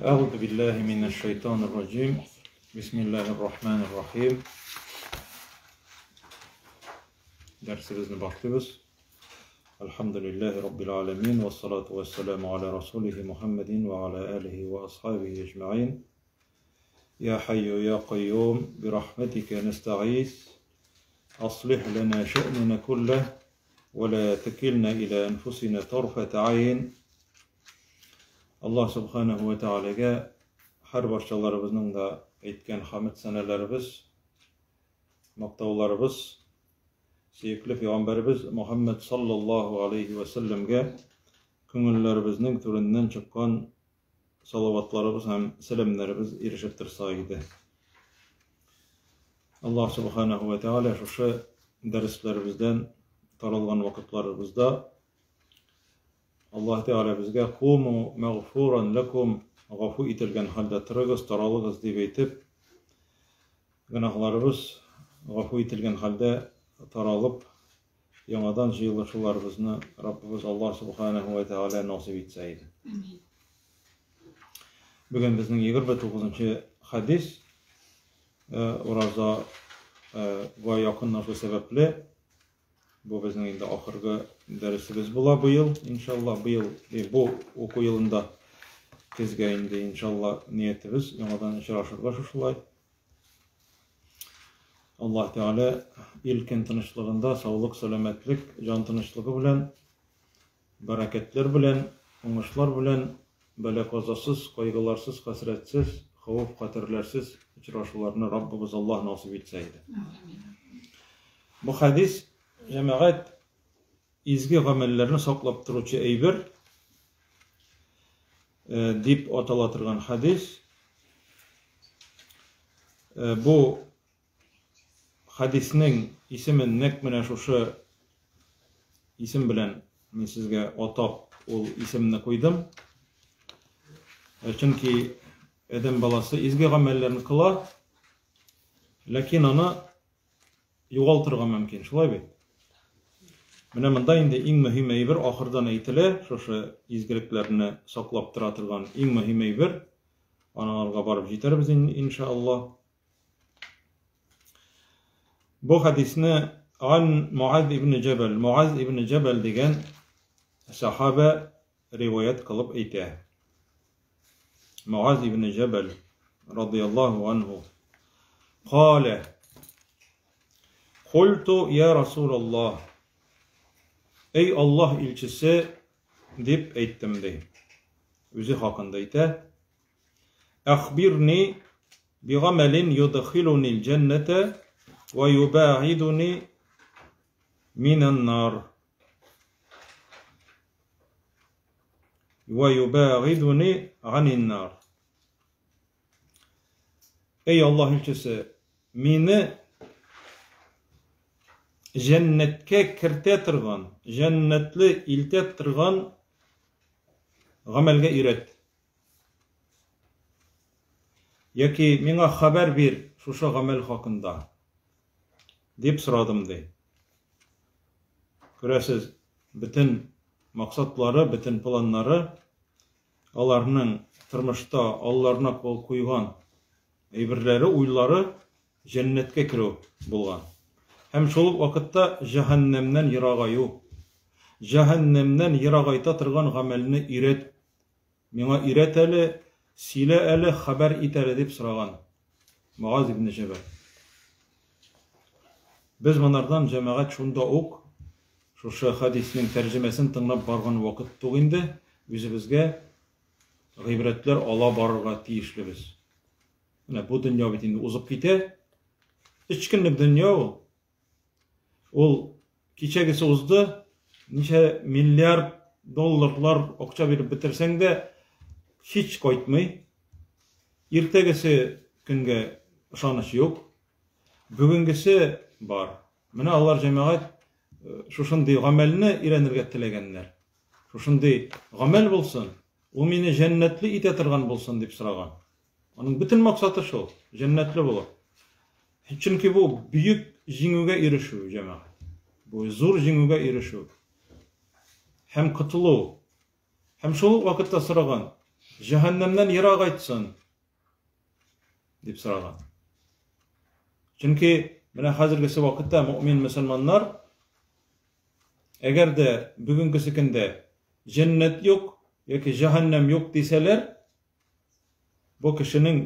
أعوذ بالله من الشيطان الرجيم بسم الله الرحمن الرحيم Дәресебезне башлыйбыз. Әлхәмдүлилләһи раббил аләмин вассалату вассаламу аля расулихи Мухаммадин ва аля алихи ва асхабихи әҗмәгыйн. Я хайю я кайюм бирахматика нәстәгыйз. Аслих лана шәънана куллах ва ла текилна иля анфусина тарфата айн. Аллаһ субханаһу ва тәгаләгә һәр барчаларыбызның да әйткән хәмд сәнәләребез, мактауларыбыз сөекле пәйгамбәребез Мухаммад саллаллаһу алейхи ва сәлләмгә күңелләребезнең түреннән чыккан салаватларыбыз һәм сәламнәребез ирешеп торса иде. Аллаһ субханаһу ва тәгалә шушы дәресләребездән таралган вакытларыбызда Аллаһ Тәгалә безгә куму мәгъфуран ләкум гафу ителгән хәлдә торыгыз, таралыгыз дип әйтеп, гөнаһларыбыз гафу ителгән хәлдә таралып, яңадан җыелышуларыбызны Раббыбыз Аллаһ Субханаһу ва Тәгалә насыйп итсә иде. Бүген безнең 29 хәдис ураза га якынлашу сәбәпле Бу безнең инде ахыргы дәресебез була быел, иншалла, быел бу уку елында көзгә инде иншалла ниятебез яңадан очрашырга шушылай. Аллаһ Тәгалә ил-көн тынычлыгында саулык, сәламәтлек, җан тынычлыгы белән, бәрәкәтләр белән, уңышлар белән, бәла-казасыз, кайгыларсыз, хәсрәтсез, хәвеф-хәтерләрсез очрашуларны Раббыбыз Аллаһ насыйп итсә иде. Бу хәдис, җәмәгать, изге гамәлләрне саклап торучы әйбер э, дип атала торган хәдис. Э, бу хәдиснең исемен нәкъ менә шушы исем белән мин сезгә атап ул исемне куйдым. Э, чөнки адәм баласы изге гамәлләрне кыла, ләкин аны югалтырга мөмкин, шулай бит? Менә монда инде иң мөһим әйбер ахырдан әйтелә, шушы изгелекләрне саклап тора торган иң мөһим әйбер. Анарга барып җитәрбез иншалла. Бу хәдисне Ан Муаз ибн Җәбәл, Муаз ибн Җәбәл дигән сахаба риваять кылып әйтә. Муаз ибн Җәбәл радыяллаһу анһу Калә Культу я Расулаллаһ Эй Аллаһ илчесе дип әйттем ди. Үзе хакында әйтә. Әхбирни бигамәлин юдхилунил җәннәтә ва юбаидуни минан нар. Ва юбаидуни ганин нар. Эй Аллаһ илчесе, мине җәннәткә кертә торган, җәннәтле илтә торган гамәлгә өйрәт. Яки миңа хәбәр бир шушы гамәл хакында, дип сорадым, ди. Күрәсез, бөтен максатлары, бөтен планнары аларның тормышта алларына кул куйган әйберләре, уйлары җәннәткә керү булган. Һәм шул ук вакытта җәһәннәмнән ерагаю. Җәһәннәмнән ерагайта торган гамәлне өйрәт. Миңа өйрәт әле, сөйлә әле, хәбәр ит әле, дип сораган Муаз ибн Җәбәл. Без монардан, җәмәгать, шунда ук шушы хәдиснең тәрҗемәсен тыңлап барган вакыт тук инде, үзебезгә гыйбрәтләр ала барырга тиешлебез. Менә бу дөнья бит инде узып китә. Өч көнлек дөнья ул. Ул кичәгесе узды, ничә миллиард долларлар акча биреп бетерсәң дә, һич кайтмый. Иртәгесе көнгә ышаныч юк. Бүгенгесе бар. Менә алар җәмәгать э, шушындый гамәлне өйрәнергә теләгәннәр. Шушындый гамәл булсын, ул мине җәннәтле итә торган булсын дип сораган. Аның бөтен максаты шул, җәннәтле булу. Чөнки бу бөек җиңүгә ирешү, җәмәгать. Бу зур җиңүгә ирешү һәм котылу. Һәм шул ук вакытта сораган, җәһәннәмнән ерагайтсын, дип сораган. Чөнки менә хәзергесе вакытта мөэмин мөселманнар әгәр дә бүгенгесе көндә җәннәт юк яки җәһәннәм юк дисәләр, бу кешенең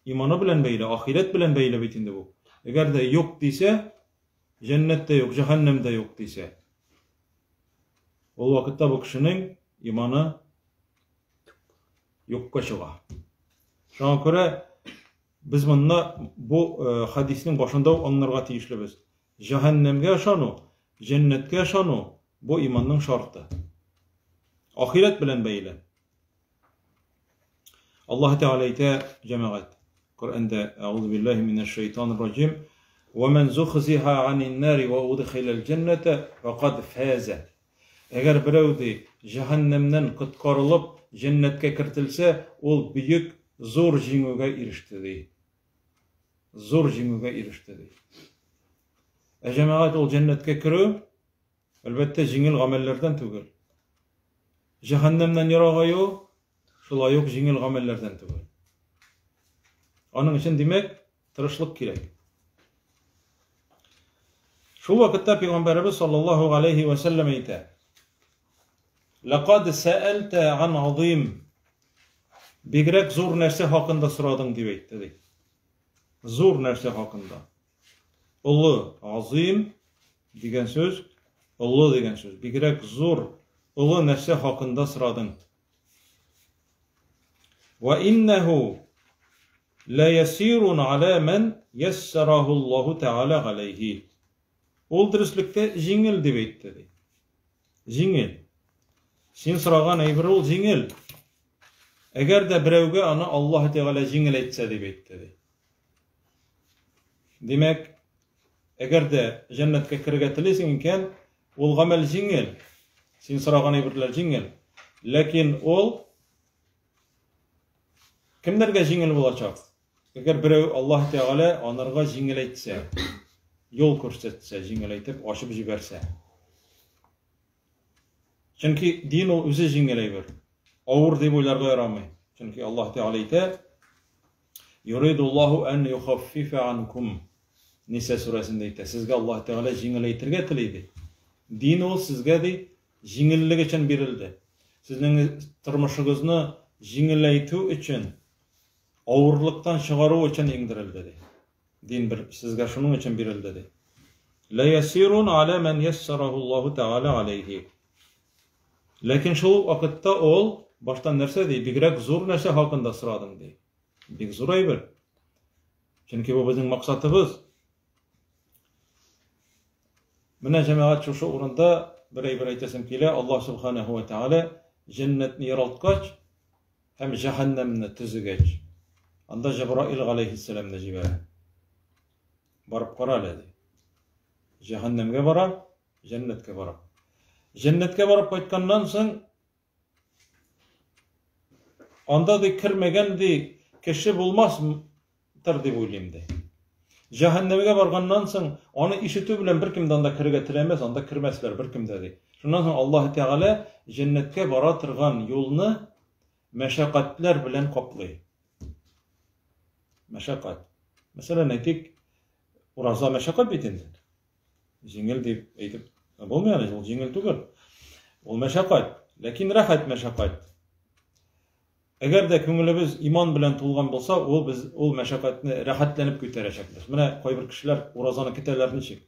иманы белән бәйле, ахирәт белән бәйле бит инде бу. Әгәр дә юк дисә, җәннәт тә юк, җәһәннәм дә юк дисә, ул вакытта бу кешенең иманы юкка чыга. Шуңа күрә без монда бу э, хәдиснең башында ук аңларга тиешлебез. Җәһәннәмгә ышану, җәннәткә ышану бу иманның шарты. Ахирәт белән бәйле. Аллаһ Тәгалә әйтә, җәмәгать, Коръәндә, Әгъузу биллаһи минәш шайтанир раҗим, "Ва ман зухзиха анин нари ва удхилал җәннәтә факад фаза." Әгәр берәү ди, җәһәннәмнән коткарылып, җәннәткә кертелсә, ул бөек, зур җиңүгә иреште ди. Зур җиңүгә иреште ди. Ә җәмәгать ул җәннәткә керү, әлбәттә, җиңел гамәлләрдән түгел. Җәһәннәмнән ерагаю шулай ук җиңел гамәлләрдән түгел. Аның өчен, димәк, тырышлык кирәк. Шул вакытта пәйгамбәребез саллаллаһу алейхи ва сәлләм әйтә: "Лакад сәәлтә ан азим." Бигрәк зур нәрсә хакында сорадың дип әйтте ди. Зур нәрсә хакында. Олы, азим дигән сүз, олы дигән сүз. Бигрәк зур, олы нәрсә хакында сорадың. Ва иннәһу ла ясирун аля ман яссараху Аллаһу Тәгалә галәйһи. Ул дөреслектә җиңел дип әйтте ди. Җиңел. Син сораган әйбер ул җиңел. Әгәр дә берәүгә аны Аллаһ Тәгалә җиңел әйтсә дип әйтте ди. Димәк, әгәр дә җәннәткә керергә телисең икән, ул гамәл җиңел. Син сораган әйберләр җиңел. Ләкин ул кемнәргә җиңел булачак? Әгәр берәү Аллаһ Тәгалә анарга җиңеләйтсә, юл күрсәтсә, җиңеләйтеп ачып җибәрсә. Чөнки дин ул үзе җиңел әйбер. Авыр дип уйларга ярамый. Чөнки Аллаһ Тәгалә әйтә, Юридуллаһу ан юхаффифа анкум. Ниса сүрәсендә әйтә, сезгә Аллаһ Тәгалә җиңеләйтергә тели ди. Дин ул сезгә ди, җиңеллек өчен бирелде. Сезнең тормышыгызны җиңеләйтү өчен, авырлыктан чыгару өчен иңдерелде ди. Дин бер сезгә шуның өчен бирелде ди. Ла ясирун аля ман яссараху Аллаһу Тәгалә алейхи. Ләкин шул ук вакытта ул баштан нәрсә ди? Бигрәк зур нәрсә хакында сорадың ди. Бик зур әйбер. Чөнки бу безнең максатыбыз. Менә җәмәгать шушы урында бер әйбер әйтәсем килә. Аллаһ субханаһу ва тәгалә җәннәтне яралткач һәм җәһәннәмне төзегәч, анда Җәбраил галәйһиссәламне җибәрә. Барып кара әле, ди. Җәһәннәмгә бара, җәннәткә бара. Җәннәткә барып кайтканнан соң анда ди кермәгән ди кеше булмас тыр дип уйлыйм ди. Җәһәннәмгә барганнан соң аны ишетү белән беркем дә анда керергә теләмәс, анда кермәсләр беркем дә ди. Шуннан соң Аллаһ Тәгалә җәннәткә бара торган юлны мәшәкатьләр белән каплый. Мәшәкать. Мәсәлән, әйтик, ураза мәшәкать бит инде. Җиңел дип әйтеп булмый әле, ул җиңел түгел. Ул мәшәкать, ләкин рәхәт мәшәкать. Әгәр дә күңелебез иман белән тулган булса, ул без ул мәшәкатьне рәхәтләнеп күтәрәчәкбез. Менә кайбер кешеләр уразаны көтәләр ничек?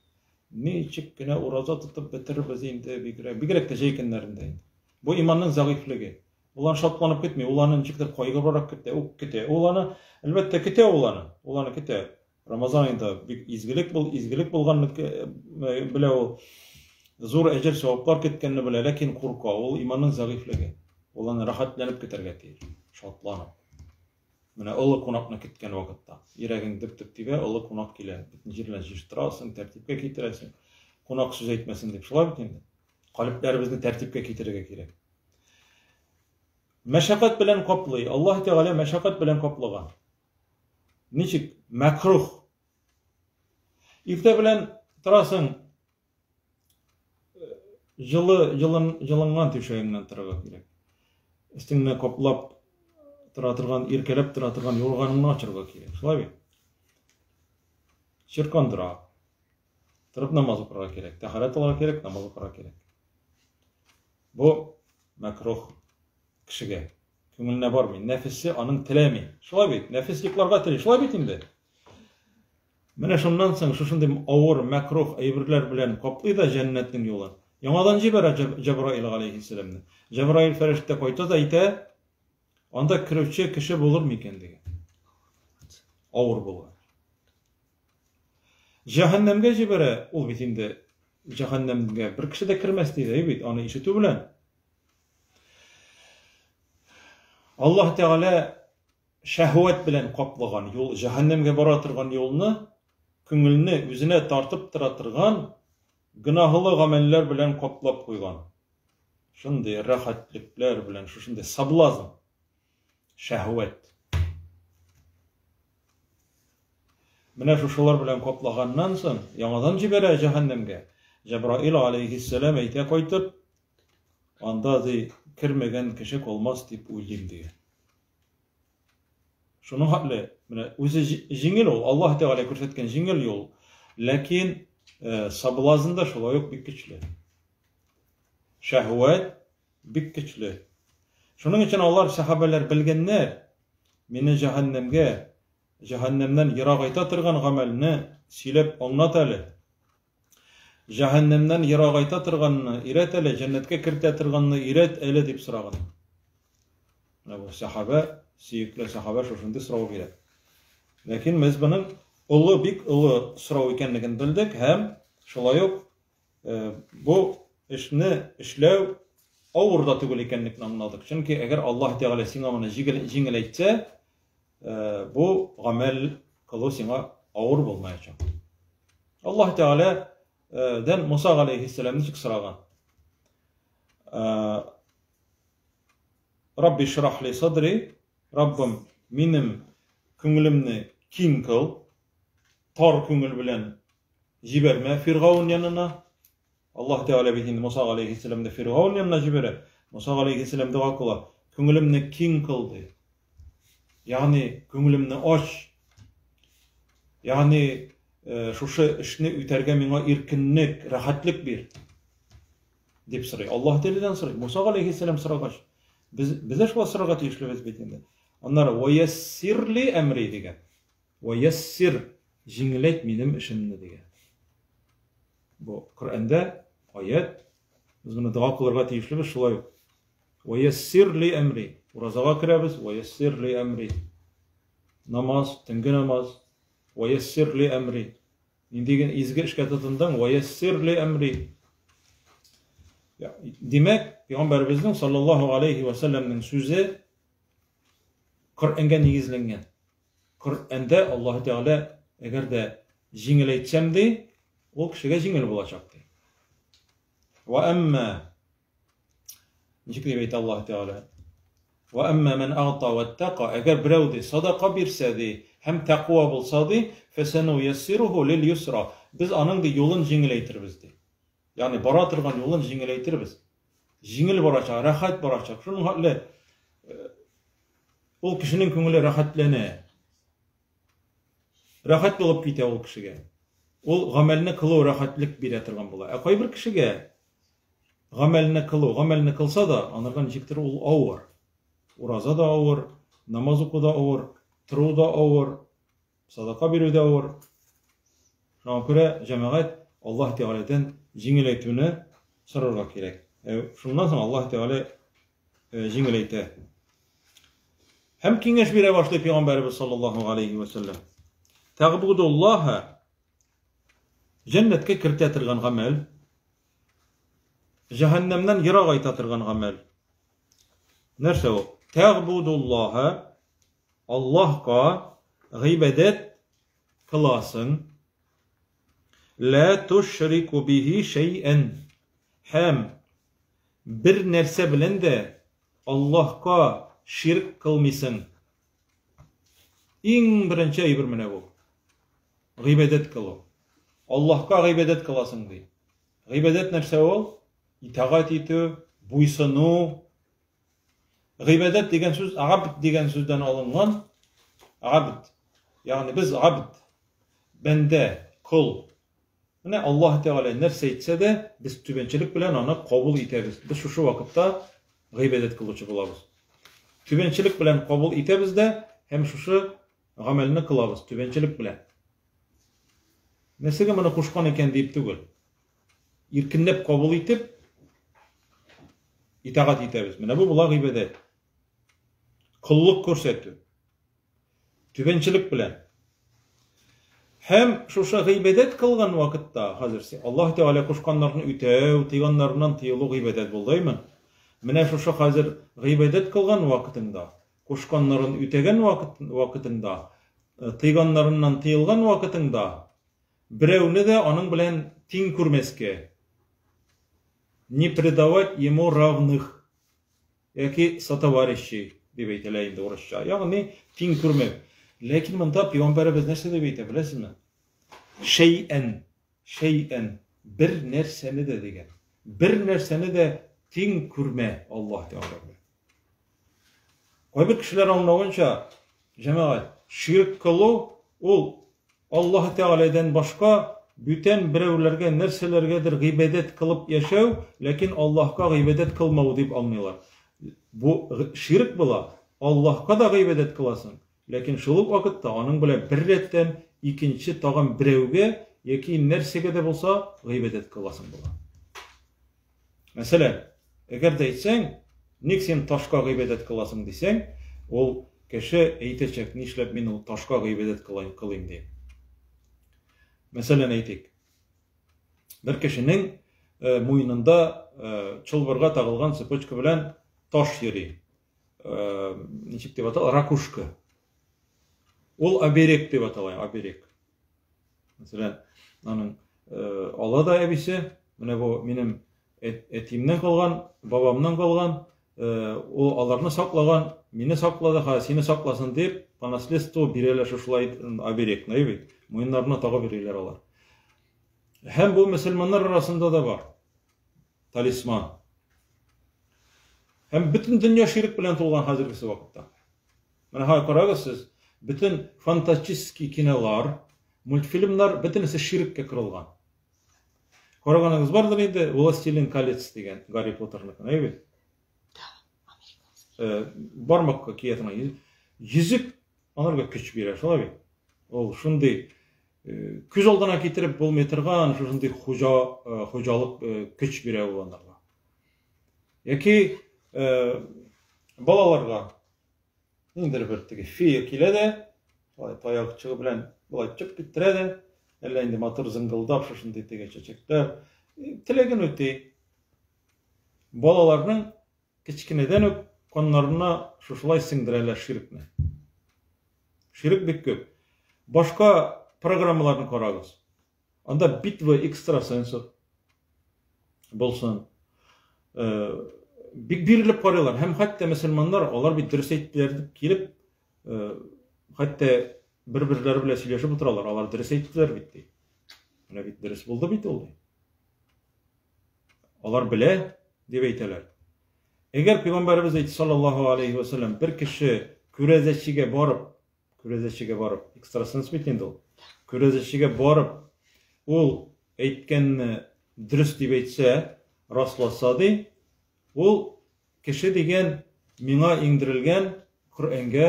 Ничек кенә ураза тотып бетерербез инде, бигрәк, бигрәк тә җәй көннәрендә инде. Бу иманның зәгыйфьлеге. Ул аны шатланып көтми, ул аны ничектер кайгырыбрак көтә, ук көтә. Ул аны, әлбәттә, көтә ул аны. Ул аны көтә. Рамазан аенда бик изгелек бул, изгелек булганны э, белә ул. Зур әҗер саваплар көткәнне белә, ләкин курка. Ул иманның зәгыйфьлеге. Ул аны рәхәтләнеп көтәргә тиеш, шатланып. Менә олы кунакны көткән вакытта йөрәгең дөп-дөп тибә, олы кунак килә. Бөтен җирләрен җыештырасың, тәртипкә китерәсең. Кунак сүз әйтмәсен дип, шулай бит инде. Калебләребезне тәртипкә китерергә кирәк. Мәшәкать белән каплый. Аллаһ Тәгалә мәшәкать белән каплаган. Ничек? Мәкрух. Иртә белән торасың. Җылы, җылын, җылынган түшәгеңнән торырга кирәк. Өстеңне каплап тора торган, иркәләп тора торган юрганыңны ачырга кирәк. Шулай бит? Чиркандыра. Торып намаз укырга кирәк. Тәһарәт алырга кирәк, намаз укырга кирәк. Бу мәкрух кешегә. Күңеленә бармый. Нәфесе аның теләми. Шулай бит? Нәфес йокларга тели. Шулай бит инде? Менә шуннан соң шушындый авыр мәкрух әйберләр белән каплый да җәннәтнең юлын. Яңадан җибәрә Җәбраил галәйһиссәламне. Җәбраил фәрештә кайта да әйтә, анда керүче кеше булыр микән дигән. Авыр булган. Җәһәннәмгә җибәрә, ул бит инде җәһәннәмгә бер кеше дә кермәс диде, бит, аны ишетү белән. Аллаһ Тәгалә шәһвәт белән каплаган юл, җәһәннәмгә бара торган юлны, күңелне үзенә тартып тора торган гөнаһлы гамәлләр белән каплап куйган. Шундый рәхәтлекләр белән, шушындый соблазн, шәһвәт. Менә шушылар белән каплаганнан соң, яңадан җибәрә җәһәннәмгә. Җәбраил алейһиссәлам әйтә кайтып, анда ди кермәгән кеше калмас дип уйлыйм дигән. Шуның хәтле, менә үзе җиңел ул, Аллаһ Тәгалә күрсәткән җиңел юл, ләкин э, соблазн да шулай ук бик көчле. Шәһвәт бик көчле. Шуның өчен алар сәхабәләр белгәннәр, мине җәһәннәмгә, җәһәннәмнән ерагайта торган гамәлне сөйләп аңлат әле. Җәһәннәмнән ерагайта торганны өйрәт әле, җәннәткә кертә торганны өйрәт әле дип сораган. Менә бу сәхабә, сөекле сәхабә шушындый сорау бирә. Ләкин без моның олы, бик олы сорау икәнлеген белдек һәм шулай ук э, бу эшне эшләү авыр да түгел икәнлекне аңладык. Чөнки әгәр Аллаһ Тәгалә сиңа моны җиңел, җиңел әйтсә, э, бу гамәл кылу сиңа авыр булмаячак. Аллаһ Тәгалә э, дән Муса галәйһиссәлам ничек сораган? Э, Рабби шрах ли садри, Раббым, минем күңелемне киң кыл, тар күңел белән җибәрмә Фиргаун янына. Аллаһ Тәгалә бит инде Муса галәйһиссәламне Фиргаун янына җибәрә. Муса галәйһиссәлам дога кыла. Күңелемне киң кыл ди. Ягъни күңелемне ач. Ягъни э, шушы эшне үтәргә миңа иркенлек, рәхәтлек бир. Дип сорый. Аллаһ Тәгаләдән сорый. Муса галәйһиссәлам сорагач, без без дә шулай сорарга тиешлебез бит инде. Аннары ваяссирли әмри дигән. Ваяссир җиңеләйт минем эшемне дигән. Бу Коръәндә аят. Без моны дога кылырга тиешлебез шулай ук. Ваяссир ли әмри. Уразага керәбез, ваяссир ли әмри. Намаз, төнге намаз. Ваяссир ли әмри. Нинди генә изге эшкә тотындың, ваяссир ли әмри. Димәк, Пәйгамбәребезнең саллаллаһу алейхи ва сәлләмнең сүзе Коръәнгә нигезләнгән. Коръәндә Аллаһ Тәгалә әгәр дә җиңеләйтсәм ди, ул кешегә җиңел булачак ди. Ва әмма ничек дип әйтә Аллаһ Тәгалә? Ва әмма ман агта ваттака, әгәр берәү ди садака бирсә ди һәм тәкъва булса ди, фәсану яссируху лил юсра. Без аның ди юлын җиңеләйтербез ди. Ягъни бара торган юлын җиңеләйтербез. Җиңел барачак, рәхәт барачак. Шуның хәтле э, ул кешенең күңеле рәхәтләнә. Рәхәт булып китә ул кешегә. Ул гамәлне кылу рәхәтлек бирә торган була. Ә кайбер кешегә гамәлне кылу, гамәлне кылса да, анарга ничектер ул авыр. Ураза да авыр, намаз уку да авыр, тору да авыр, садака бирү дә авыр. Шуңа күрә, җәмәгать, Аллаһ Тәгаләдән җиңеләйтүне сорарга кирәк. Ә шуннан соң Аллаһ Тәгалә э, җиңеләйтә. Һәм киңәш бирә башлый Пәйгамбәребез саллаллаһу алейхи ва сәлләм. Тәгъбудуллаһа җәннәткә кертә торган гамәл, җәһәннәмнән ерагайта торган гамәл. Нәрсә ул? Тәгъбудуллаһа Аллаһка гыйбадәт кыласың. Ла тушрику бихи шәйән. Һәм бер нәрсә белән дә Аллаһка ширк кылмыйсың. Иң беренче әйбер менә бу. Гыйбадәт кылу. Аллаһка гыйбадәт кыласың ди. Гыйбадәт нәрсә ул? Итагать итү, буйсыну. Гыйбадәт дигән сүз абд дигән сүздән алынган. Абд. Ягъни без абд, бәндә, кол. Менә Аллаһ Тәгалә нәрсә әйтсә дә, без түбәнчелек белән аны кабул итәбез. Без шушы вакытта гыйбадәт кылучы булабыз. Түбәнчелек белән кабул итәбез дә һәм шушы гамәлне кылабыз түбәнчелек белән. Нәрсәгә моны кушкан икән диеп түгел. Иркенләп кабул итеп, итагать итәбез. Менә бу була гыйбадәт. Коллык күрсәтү. Түбәнчелек белән. Һәм шушы гыйбадәт кылган вакытта, хәзер Аллаһ Тәгалә кушканнарны үтәү, тыйганнарыннан тыелу гыйбадәт булдымы? Менә шушы хәзер гыйбадәт кылган вакытыңда, кушканнарын үтәгән вакытыңда, тыйганнарыннан тыелган вакытыңда берәүне дә аның белән тиң күрмәскә. Не предавать ему равных яки сотоварищей дип әйтелә инде урысча. Ягъни тиң күрмәү. Ләкин монда пәйгамбәребез нәрсә дип әйтә, беләсезме? Шәйән, шәйән, бер нәрсәне дә дигән. Бер нәрсәне дә тиң күрмә Аллаһ Тәгалә белән. Кайбер кешеләр аңлавынча, җәмәгать, ширк кылу ул Аллаһ Тәгаләдән башка бүтән берәүләргә нәрсәләргәдер гыйбадәт кылып яшәү, ләкин Аллаһка гыйбадәт кылмау дип аңлыйлар. Бу ширк була, Аллаһка да гыйбадәт кыласың, ләкин шул ук вакытта аның белән беррәттән икенче тагын берәүгә яки нәрсәгә дә булса гыйбадәт кыласың була. Мәсәлән, әгәр дә әйтсәң, ник син ташка гыйбадәт кыласың дисәң, ул кеше әйтәчәк, нишләп мин ул ташка гыйбадәт кылыйм, кылыйм ди. Мәсәлән, әйтик, бер кешенең э, муенында э, чылбырга тагылган цепочка белән таш йөри. Э, ничек дип атала? Ракушка. Ул оберег дип атала, оберег. Мәсәлән, аның ала да әбисе, менә бу минем әтиемнән калган, бабамнан калган, ул аларны саклаган, мине саклады, хәзер сине сакласын дип, по наследству бирәләр шушылай оберегны, бит. Муеннарына тагып йөриләр алар. Һәм бу мөселманнар арасында да бар. Талисман. Һәм бөтен дөнья ширек белән тулган хәзергесе вакытта. Менә һай карагыз сез, бөтен фантастический кинолар, мультфильмнар бөтенесе ширеккә корылган. Караганыгыз бардыр инде, Властелин колец дигән Гарри Поттерныкын, әйе бит? Э, бармакка кия торган йөзек анарга көч бирә, шулай бит? Ул шундый э, күз алдына китереп булмый торган шушындый хуҗа э, хуҗалык көч бирә ул анарга. Яки балаларга Ниндидер бер теге фея килә дә, шулай таякчыгы белән болай чып иттерә дә, әллә инде матур зыңгылдап шушындый теге чәчәкләр теләген үти. Балаларның кечкенәдән үк каннарына шушылай сеңдерәләр ширкне. Ширк бик күп. Башка программаларны карагыз. Анда битва экстрасенсов булсын. Э, бик бирелеп карыйлар. Һәм хәтта мөселманнар, алар бит дөрес әйттеләр дип килеп, э, хәтта бер-берләре белән сөйләшеп утыралар. Алар дөрес әйттеләр бит ди. Менә бит дөрес булды бит ул ди. Алар белә дип әйтәләр. Әгәр пәйгамбәребез әйтте саллаллаһу алейхи ва саллям, бер кеше күрәзәчегә барып, Күрәзәчегә барып, экстрасенс бит инде ул. Күрәзәчегә барып, ул әйткәнне дөрес дип әйтсә, расласа ди, ул кеше дигән миңа иңдерелгән Коръәнгә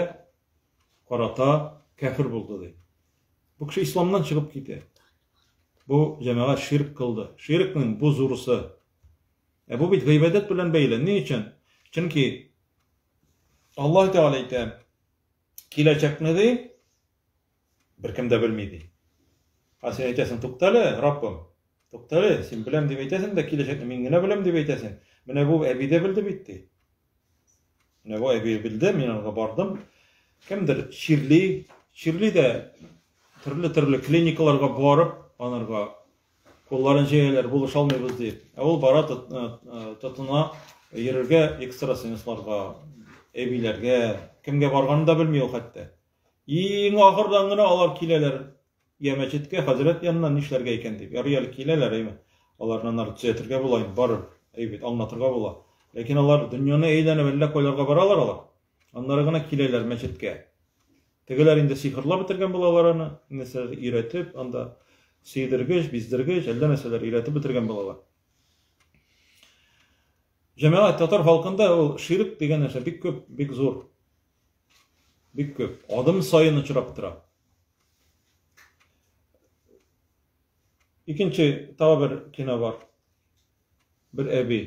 карата кәфер булды ди. Бу кеше исламнан чыгып китә. Бу җәмәгать ширк кылды. Ширкнең бу зурысы. Ә бу бит гыйбадәт белән бәйле. Ни өчен? Чөнки Аллаһ Тәгалә әйтә, Киләчәкне ди, беркем дә белми ди. Ә син әйтәсең, туктале, Раббым, туктале, син беләм дип әйтәсең дә, киләчәкне мин генә беләм дип әйтәсең. Менә бу әби дә белде бит ди. Менә бу әби белде, мин аңа бардым. Кемдер чирли, чирли дә төрле-төрле клиникаларга барып, анарга Кулларын җәяләр, булыша алмыйбыз дип. Ә ул бара тотына йөрергә экстрасенсларга, әбиләргә, кемгә барганын да белми ул хәтта. Иң ахырдан гына алар киләләр я мәчеткә, хәзрәт янына нишләргә икән дип. Ярый әле киләләр, әйме. Аларны аннары төзәтергә була инде, барыбер. Әй бит, аңлатырга була. Ләкин алар дөньяны әйләнеп әллә кайларга баралар алар. Аннары гына киләләр мәчеткә. Тегеләр инде сихерлап бетергән булалар аны, нәрсәләр өйрәтеп, анда сөйдергеч, биздергеч, әллә нәрсәләр өйрәтеп бетергән булалар. Җәмәгать татар халкында ул ширк дигән нәрсә бик күп, бик зур. Бик күп. Адым саен очрап тора. Икенче тагы бер кино бар. Бер әби.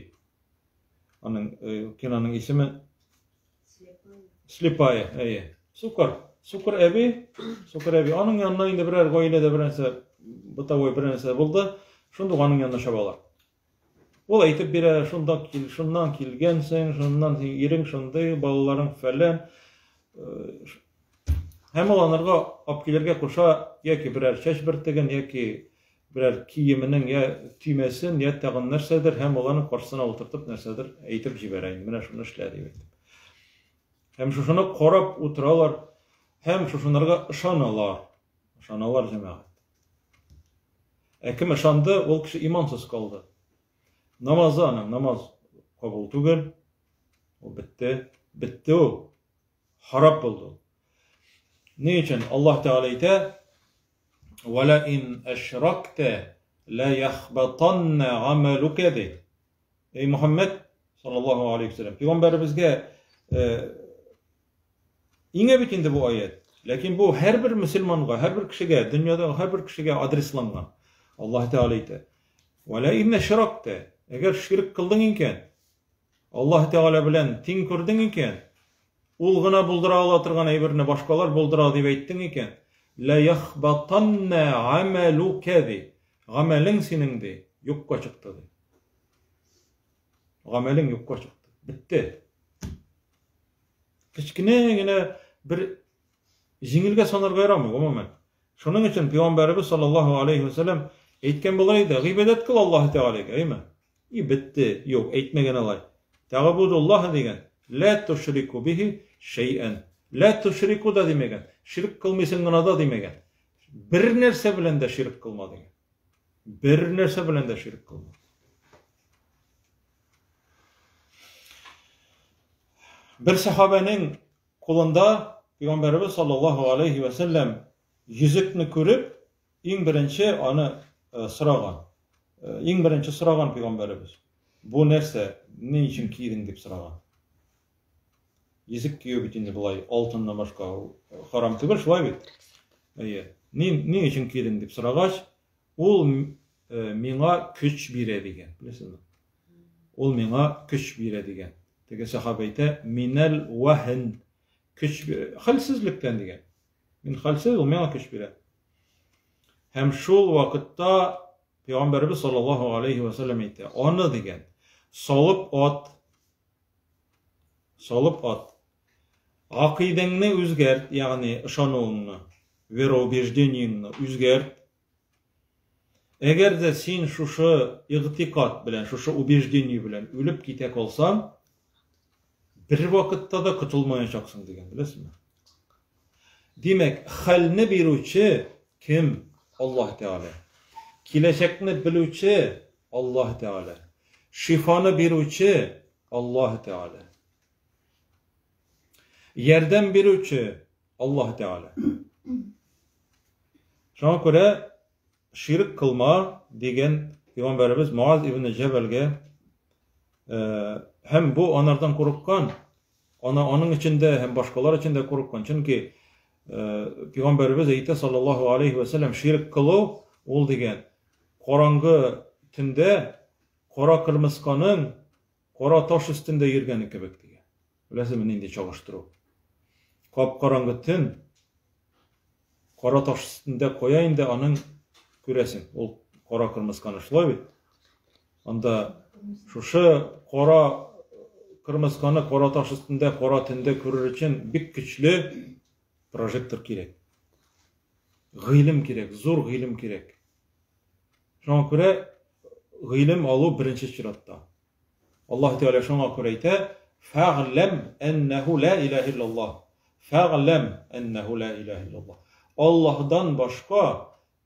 Аның э, киноның исеме Слепая, әйе. Сукыр. Сукыр әби, сукыр әби. Аның янына инде берәр гаиләдә бер нәрсә, бытовой бер нәрсә булды. Шундук аның янына чабалар. Ул әйтеп бирә, шунда кил, шуннан килгәнсең, шуннан син ирең шундый, балаларың фәлән. Һәм ул анарга алып килергә куша яки берәр чәч бөртеген, яки берәр киеменең я төймәсен, я тагын нәрсәдер, һәм ул аның каршысына утыртып нәрсәдер әйтеп җибәрә инде, менә шуны эшлә дип әйтеп. Һәм шушыны карап утыралар, һәм шушынарга ышаналар. Ышаналар җәмәгать. Ә кем ышанды, ул кеше имансыз калды. Намазы аның, намаз кабул түгел. Ул бетте. Бетте ул. Харап булды ул. Ни өчен? Аллаһ Тәгалә әйтә: "Вала ин ашракта ла яхбатанна амалука" ди. Эй Мухаммед саллаллаһу алейхи вәсәлләм, пәйгамбәребезгә э, Иңә бит инде бу аять. Ләкин бу һәрбер мөселманга, һәрбер кешегә, дөньядагы һәрбер кешегә адресланган. Аллаһ Тәгалә әйтә: "Ва ла инна ширакта", әгәр ширк кылдың икән, Аллаһ Тәгалә белән тиң күрдең икән, ул гына булдыра ала торган әйберне башкалар булдыра дип әйттең икән, ла яхбатанна амалука ди. Гамәлең синең ди, юкка чыкты ди. Гамәлең юкка чыкты. Бетте. Кечкенә генә бер җиңелгә санарга ярамый, гомумән. Шуның өчен пәйгамбәребез саллаллаһу алейхи ва сәлләм әйткән була иде, гыйбадәт кыл Аллаһ Тәгаләгә, әйме? И бетте. Юк, әйтмәгән алай. Тәгъбудуллаһ дигән. Ла тушрику бихи шәйән. Ла тушрику да димәгән. Ширк кылмыйсың гына да димәгән. Бер нәрсә белән дә ширк кылма дигән. Бер нәрсә белән дә ширк кылма. Бер сәхабәнең кулында Пәйгамбәребез саллаллаһу алейхи вә сәлләм йөзекне күреп, иң беренче аны э, сораган. Э, иң беренче сораган Пәйгамбәребез. Бу нәрсә, ни өчен кидең дип сораган. Йөзек кию бит инде болай алтыннан башка харам түгел, шулай бит? Әйе. Ни, ни өчен кидең дип сорагач, Ул миңа көч бирә дигән. Беләсезме? Ул миңа көч бирә дигән. Теге сахаба әйтә, минәл ваһн. Көч бирә. Хәлсезлектән дигән. Мин хәлсез, ул миңа көч бирә. Һәм шул вакытта Пәйгамбәребез саллаллаһу алейхи ва сәлләм әйтә, аны дигән, салып ат, салып ат. Гакыйдәңне үзгәрт, ягъни ышануыңны, вероубеждениеңне үзгәрт. Әгәр дә син шушы игътикад белән, шушы убеждение белән үлеп китә калсаң, бер вакытта да котылмаячаксың дигән, беләсезме? Димәк, хәлне бирүче кем? Аллаһ Тәгалә. Киләчәкне белүче Аллаһ Тәгалә. Шифаны бирүче Аллаһ Тәгалә. Ярдәм бирүче Аллаһ Тәгалә. Шуңа күрә ширк кылма дигән пәйгамбәребез Муаз ибн Җәбәлгә э, һәм бу анардан курыккан, ана аның өчен дә һәм башкалар өчен дә курыккан. Чөнки э, пәйгамбәребез әйтә саллаллаһу алейхи ва сәлләм ширк кылу ул дигән караңгы төндә кара кырмысканың кара таш өстендә йөргәне кебек дигән. Беләсезме нинди чагыштыру? Кап-караңгы төн, кара таш өстендә кая инде аның күрәсең, ул кара кырмысканы шулай бит. Анда шушы кара кырмысканы кара таш өстендә кара төндә күрер өчен бик көчле прожектор кирәк. Гыйлем кирәк, зур гыйлем кирәк. Шуңа күрә гыйлем алу беренче чиратта. Аллаһ Тәгалә шуңа күрә әйтә, Фәгъләм әннәһу ла илаһ иллаллаһ. Фәгъләм әннәһу ла илаһ иллаллаһ. Аллаһдан башка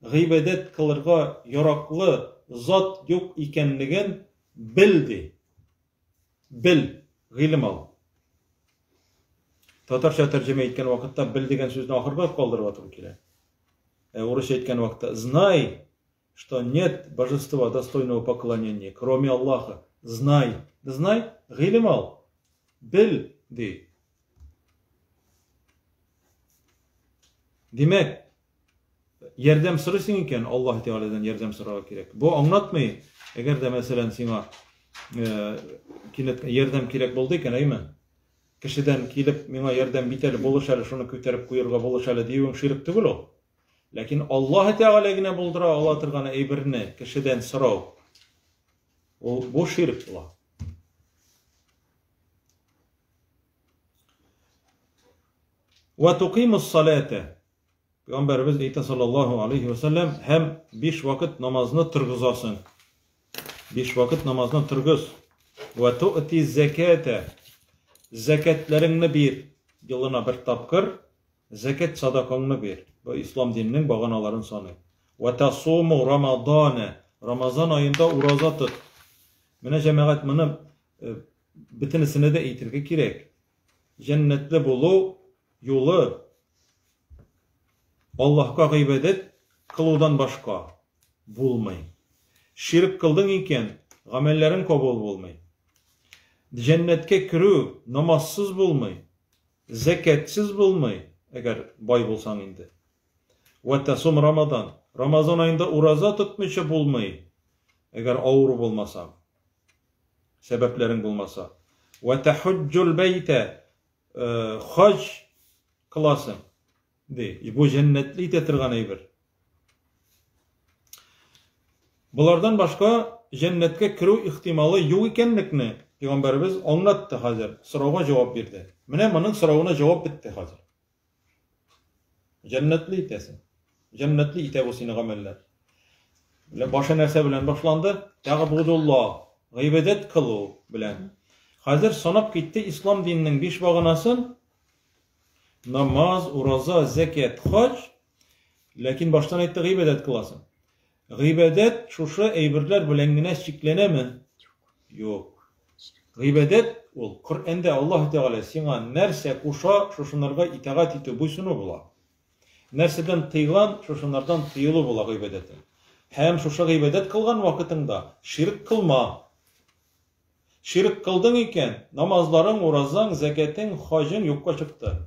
гыйбадәт кылырга яраклы зат юк икәнлеген Бел ди. Бел, гыйлем ал. Татарча тәрҗемә иткән вакытта бел дигән сүзне ахырга калдырырга туры килә. Ә урысча әйткән вакытта знай, что нет божества достойного поклонения, кроме Аллаха. Знай. Знай, гыйлем ал. Бел, ди. Димәк, ярдәм сорыйсың икән, Аллаһ Тәгаләдән ярдәм сорарга кирәк. Бу аңлатмый, әгәр дә мәсәлән сиңа э, кинәт ярдәм кирәк булды икән, әйме? Кешедән килеп, миңа ярдәм бит әле, булыш әле, шуны күтәреп куерга булыш әле диюең ширк түгел ул. Ләкин Аллаһ Тәгалә генә булдыра ала торган әйберне кешедән сорау, ул бу ширк була. Ва туқимус салата. Пәйгамбәребез әйтә саллаллаһу алейхи ва сәлләм, һәм биш вакыт намазны торгызасың. Биш вакыт намазны торгыз. Ва ту'ти заката. Закатларыңны бир. Елына бер тапкыр закат садакаңны бир. Бу ислам диненең баганаларын саный. Ва тасуму рамадана. Рамазан аенда ураза тот. Менә җәмәгать моны э, бөтенесенә дә әйтергә кирәк. Җәннәтле булу юлы Аллаһка гыйбадәт кылудан башка булмый. Ширк кылдың икән, гамәлләрең кабул булмый. Җәннәткә керү намазсыз булмый, зәкәтсез булмый, әгәр бай булсаң инде. Вә тасум Рамадан. Рамазан аенда ураза тотмыйча булмый, әгәр авыру булмасаң, сәбәпләрең булмаса. Вә тахуджул бәйтә. Хаҗ кыласың, ди. Бу җәннәтле итә торган әйбер. Болардан башка җәннәткә керү ихтималы юк икәнлекне пәйгамбәребез аңлатты хәзер, сорауга җавап бирде. Менә моның соравына җавап бетте хәзер. Җәннәтле итәсең. Җәннәтле итә бу сине гамәлләр. Башы нәрсә белән башланды? Тәгъбудулла, гыйбадәт кылу белән. Хәзер санап китте ислам диненең биш баганасын. Намаз, ураза, зәкят, хаҗ. Ләкин баштан әйтте гыйбадәт кыласың. Гыйбадәт шушы әйберләр белән генә чикләнәме? Юк. Гыйбадәт ул Коръәндә Аллаһ Тәгалә сиңа нәрсә куша, шушынарга итагать итү, буйсыну була. Нәрсәдән тыйган, шушынардан тыелу була гыйбадәте. Һәм шушы гыйбадәт кылган вакытыңда ширк кылма. Ширк кылдың икән, намазларың, уразаң, зәкәтең, хаҗың юкка чыкты.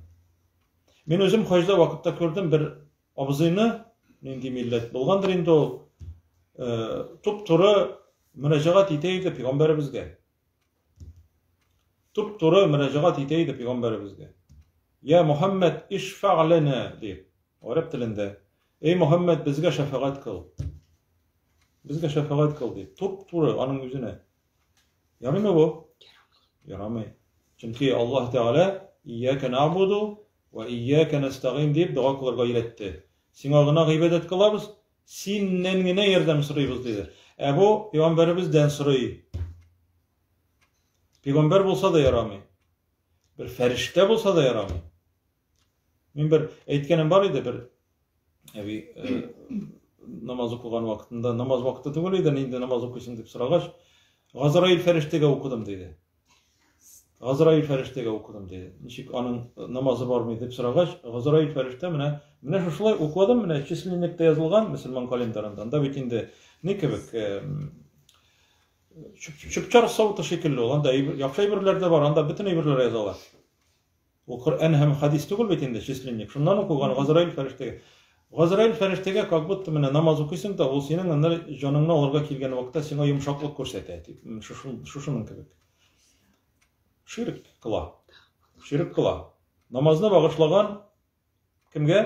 Мин үзем хаҗда вакытта күрдем бер Абзыйны, нинди милләт булгандыр инде ул, э, туп-туры мөрәҗәгать итә иде пәйгамбәребезгә. Туп-туры мөрәҗәгать итә иде пәйгамбәребезгә. Я Мухаммад, ишфа лана дип, гарәп телендә. Эй Мухаммад, безгә шәфәгать кыл. Безгә шәфәгать кыл дип, туп-туры аның үзенә. Ярыймы бу? Ярамый. Чөнки Аллаһ Тәгалә Ияка набуду ва ияка нәстәгыйн дип дога кылырга өйрәтте. Сиңа гына гыйбадәт кылабыз, синнән генә ярдәм сорыйбыз диде. Ә бу пәйгамбәребездән сорый. Пәйгамбәр булса да ярамый. Бер фәрештә булса да ярамый. Мин бер әйткәнем бар иде, бер әби э, намаз укыган вакытында, намаз вакыты түгел иде, нинди намаз укыйсың дип сорагач, Газраил фәрештәгә укыдым диде. Газраил фәрештәгә укыдым диде. Ничек аның э, намазы бармы дип сорагач, Газраил фәрештә менә менә шушылай укыдым, менә численникта язылган мөселман календарында. Анда бит инде ни кебек э, чүп-чар савыты шикелле ул. Анда яхшы әйберләр дә бар, анда бөтен әйберләр язалар. Ул Коръән һәм хәдис түгел бит инде, численник. Шуннан укылган Газраил фәрештәгә. Газраил фәрештәгә как будто менә намаз укыйсың да, ул синең аннары җаныңны алырга килгән вакытта сиңа йомшаклык күрсәтә, дип, шушының кебек. Ширк кыла. Ширк кыла. Намазны багышлаган кемгә?